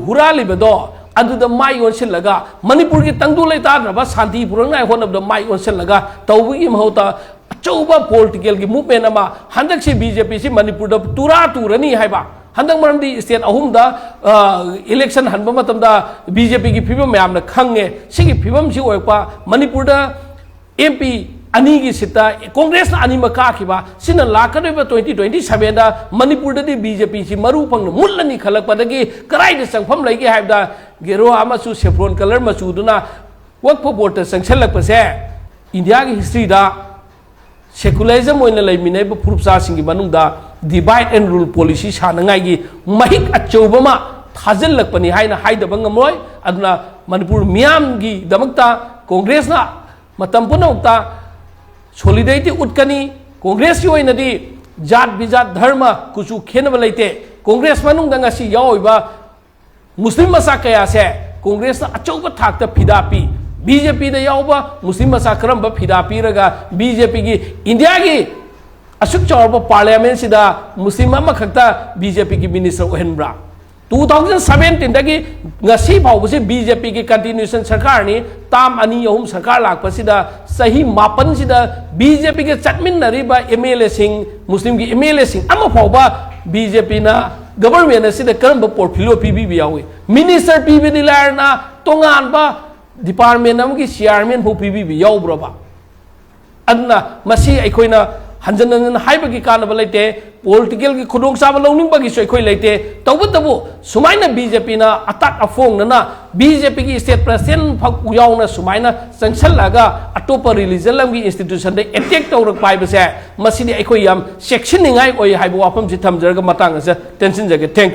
ꯍꯨꯔꯥꯜꯂꯤꯕꯗꯣ, ꯑꯗꯨꯗ ꯃꯥꯏ ꯑꯣꯟꯁꯤꯜꯂꯒ, ꯃꯅꯤꯄꯨꯔꯒꯤ ꯇꯪꯗꯨ ꯂꯩꯇꯥꯗ꯭ꯔꯕ ꯁꯥꯟꯇꯤ ꯄꯨꯔꯛꯅꯉꯥꯏ ꯍꯣꯠꯅꯕꯗ ꯃꯥꯏ ꯑꯣꯟꯁꯤꯜꯂꯒ ꯇꯧꯕꯒꯤ ꯃꯍꯨꯠꯇ, ꯑꯆꯧꯕ ꯄꯣꯂꯤꯇꯤꯀꯦꯜꯒꯤ ꯃꯨꯚꯃꯦꯟ ꯑꯃ, ꯍꯟꯗꯛꯁꯤ ꯕꯤ ꯖꯦ ꯄꯤꯁꯤ ꯃꯅꯤꯄꯨꯔꯗ ꯇꯨꯔꯥ ꯇꯨꯔꯅꯤ ꯍꯥꯏꯕ, ꯍꯟꯗꯛ ꯃꯔꯝꯗꯤ ꯁ꯭ꯇꯦꯠ ꯑꯍꯨꯝꯗ, ꯑ, ꯏꯂꯦꯛꯁꯟ ꯍꯟꯕ ꯃꯇꯝꯗ ꯕꯤ ꯖꯦ ꯄꯤꯒꯤ ꯐꯤꯕꯝ ꯃꯌꯥꯝꯅ ꯈꯪꯉꯦ꯫ ꯁꯤꯒꯤ ꯐꯤꯕꯝꯁꯤ ꯑꯣꯏꯔꯛꯄ, ꯃꯅꯤꯄꯨꯔꯗ ꯑꯦꯝ ꯄꯤ ꯑꯅꯤꯒꯤ ꯁꯤꯠꯇ ꯀꯣꯡꯒ꯭ꯔꯦꯁꯅ ꯑꯅꯤꯃꯛ ꯀꯥꯈꯤꯕ, ꯁꯤꯅ ꯂꯥꯛꯀꯗꯧꯔꯤꯕ ꯇ꯭ꯋꯦꯟꯇꯤ ꯇ꯭ꯋꯦꯟꯇꯤ ꯁꯚꯦꯟꯗ ꯃꯅꯤꯄꯨꯔꯗꯗꯤ ꯕꯤ ꯖꯦ ꯄꯤꯁꯤ ꯃꯔꯨ ꯐꯪꯅ ꯃꯨꯠꯂꯅꯤ ꯈꯜꯂꯛꯄꯗꯒꯤ ꯀꯗꯥꯏꯗ ꯆꯪꯐꯝ ꯂꯩꯒꯦ ꯍꯥꯏꯕꯗ, ꯒꯦꯔꯨꯋꯥ ꯑꯃꯁꯨ saffron colour ꯃꯆꯨꯗꯨꯅ ꯋꯛꯐ ꯕꯣꯔꯗꯇ ꯆꯪꯁꯤꯜꯂꯛꯄꯁꯦ, ꯏꯟꯗꯤꯌꯥꯒꯤ ꯍꯤꯁꯇ꯭ꯔꯤꯗ ꯁꯦꯀꯨꯂꯔꯤꯖꯝ ꯑꯣꯏꯅ ꯂꯩꯃꯤꯟꯅꯔꯤꯕ ꯐꯨꯔꯨꯞꯆꯥꯁꯤꯡꯒꯤ ꯃꯅꯨꯡꯗ divide and rule policy ꯁꯥꯟꯅꯉꯥꯏꯒꯤ ꯃꯍꯤꯛ ꯑꯆꯧꯕ ꯑꯃ ꯊꯥꯖꯤꯜꯂꯛꯄꯅꯤ ꯍꯥꯏꯅ ꯍꯥꯏꯗꯕ ꯉꯝꯂꯣꯏ꯫ ꯑꯗꯨꯅ ꯃꯅꯤꯄꯨꯔ ꯃꯤꯌꯥꯝꯒꯤꯗꯃꯛꯇ ꯀꯣꯡꯒ꯭ꯔꯦꯁꯅ ꯃꯇꯝ ꯄꯨꯝꯅꯃꯛꯇ solidarity ꯎꯠꯀꯅꯤ꯫ ꯀꯣꯡꯒ꯭ꯔꯦꯁꯀꯤ ꯑꯣꯏꯅꯗꯤ ꯖꯥꯠ ꯕꯤꯖꯥꯠ, ꯙꯔꯃ, ꯀꯨꯆꯨ ꯈꯦꯠꯅꯕ ꯂꯩꯇꯦ꯫ ꯀꯣꯡꯒ꯭ꯔꯦꯁ ꯃꯅꯨꯡꯗ ꯉꯁꯤ ꯌꯥꯎꯔꯤꯕ ꯃꯨꯁꯂꯤꯝ ꯃꯆꯥ ꯀꯌꯥꯁꯦ ꯀꯣꯡꯒ꯭ꯔꯦꯁꯅ ꯑꯆꯧꯕ ꯊꯥꯛꯇ ꯐꯤꯗꯥ ꯄꯤ꯫ ꯕꯤ ꯖꯦ ꯄꯤꯗ ꯌꯥꯎꯕ ꯃꯨꯁꯂꯤꯝ ꯃꯆꯥ ꯀꯔꯝꯕ ꯐꯤꯗꯥ ꯄꯤꯔꯒ ꯕꯤ ꯖꯦ ꯄꯤꯒꯤ ꯏꯟꯗꯤꯌꯥꯒꯤ ꯑꯁꯨꯛ ꯆꯥꯎꯔꯕ ꯄꯥꯔꯂꯤꯌꯥꯃꯦꯟꯁꯤꯗ ꯃꯨꯁꯂꯤꯝ ꯑꯃꯈꯛꯇ ꯕꯤ ꯖꯦ ꯄꯤꯒꯤ ꯃꯤꯅꯤꯁꯇꯔ ꯑꯣꯏꯍꯟꯕ꯭ꯔꯥ? ꯇꯨ ꯊꯥꯎꯖꯟ ꯁꯚꯦꯟꯇꯤꯟꯗꯒꯤ ꯉꯁꯤ ꯐꯥꯎꯕꯁꯤ ꯕꯤ ꯖꯦ ꯄꯤꯒꯤ continuation ꯁꯔꯀꯥꯔꯅꯤ꯫ ꯇꯥꯝ ꯑꯅꯤ ꯑꯍꯨꯝ ꯁꯔꯀꯥꯔ ꯂꯥꯛꯄꯁꯤꯗ ꯆꯍꯤ ꯃꯥꯄꯟꯁꯤꯗ ꯕꯤ ꯖꯦ ꯄꯤꯒ ꯆꯠꯃꯤꯟꯅꯔꯤꯕ ꯑꯦꯝ ꯑꯦꯜ ꯑꯦꯁꯤꯡ, ꯃꯨꯁꯂꯤꯝꯒꯤ ꯑꯦꯝ ꯑꯦꯜ ꯑꯦꯁꯤꯡ ꯑꯃ ꯐꯥꯎꯕ ꯕꯤ ꯖꯦ ꯄꯤꯅ ꯒꯕꯔꯃꯦꯟ ꯑꯁꯤꯗ ꯀꯔꯝꯕ ꯄꯣꯔꯠꯐꯣꯂꯤꯑꯣ ꯄꯤꯕꯤꯕ ꯌꯥꯎꯏ? ꯃꯤꯅꯤꯁꯇꯔ ꯄꯤꯕꯗꯤ ꯂꯥꯏꯔꯅ ꯇꯣꯉꯥꯟꯕ ꯗꯤꯄꯥꯔꯠꯃꯦꯟ ꯑꯃꯒꯤ ꯆꯤꯌꯥꯔꯃꯦꯟ ꯐꯥꯎ ꯄꯤꯕꯤꯕ ꯌꯥꯎꯕ꯭ꯔꯕ? ꯑꯗꯨꯅ ꯃꯁꯤ ꯑꯩꯈꯣꯏꯅ ꯍꯟꯖꯟ ꯍꯟꯖꯟ ꯍꯥꯏꯕꯒꯤ ꯀꯥꯟꯅꯕ ꯂꯩꯇꯦ꯫ ꯄꯣꯂꯤꯇꯤꯀꯦꯜꯒꯤ ꯈꯨꯗꯣꯡꯆꯥꯕ ꯂꯧꯅꯤꯡꯕꯒꯤꯁꯨ ꯑꯩꯈꯣꯏ ꯂꯩꯇꯦ꯫ ꯇꯧꯕꯇꯕꯨ ꯁꯨꯃꯥꯏꯅ ꯕꯤ ꯖꯦ ꯄꯤꯅ ꯑꯇꯥꯛ ꯑꯐꯣꯡꯅꯅ ꯕꯤ ꯖꯦ ꯄꯤꯒꯤ ꯁ꯭ꯇꯦꯠ ꯄ꯭ꯔꯁꯤꯗꯦꯟ ꯐꯥꯎ ꯌꯥꯎꯅ ꯁꯨꯃꯥꯏꯅ ꯆꯪꯁꯜꯂꯛꯑꯒ ꯑꯇꯣꯞꯄ ꯔꯤꯂꯤꯖꯟ ꯑꯃꯒꯤ ꯏꯟꯁꯇꯤꯇ꯭ꯌꯨꯁꯟꯗ ꯑꯦꯇꯦꯛ ꯇꯧꯔꯛꯄ ꯍꯥꯏꯕꯁꯦ, ꯃꯁꯤꯗꯤ ꯑꯩꯈꯣꯏ ꯌꯥꯝ ꯆꯦꯛꯁꯤꯟꯅꯤꯡꯉꯥꯏ ꯑꯣꯏ ꯍꯥꯏꯕ ꯋꯥꯐꯝꯁꯤ ꯊꯝꯖꯔꯒ ꯃꯇꯥꯡ ꯑꯁꯤꯗ ꯇꯦꯟꯁꯤꯟꯖꯒꯦ꯫ Thank you꯫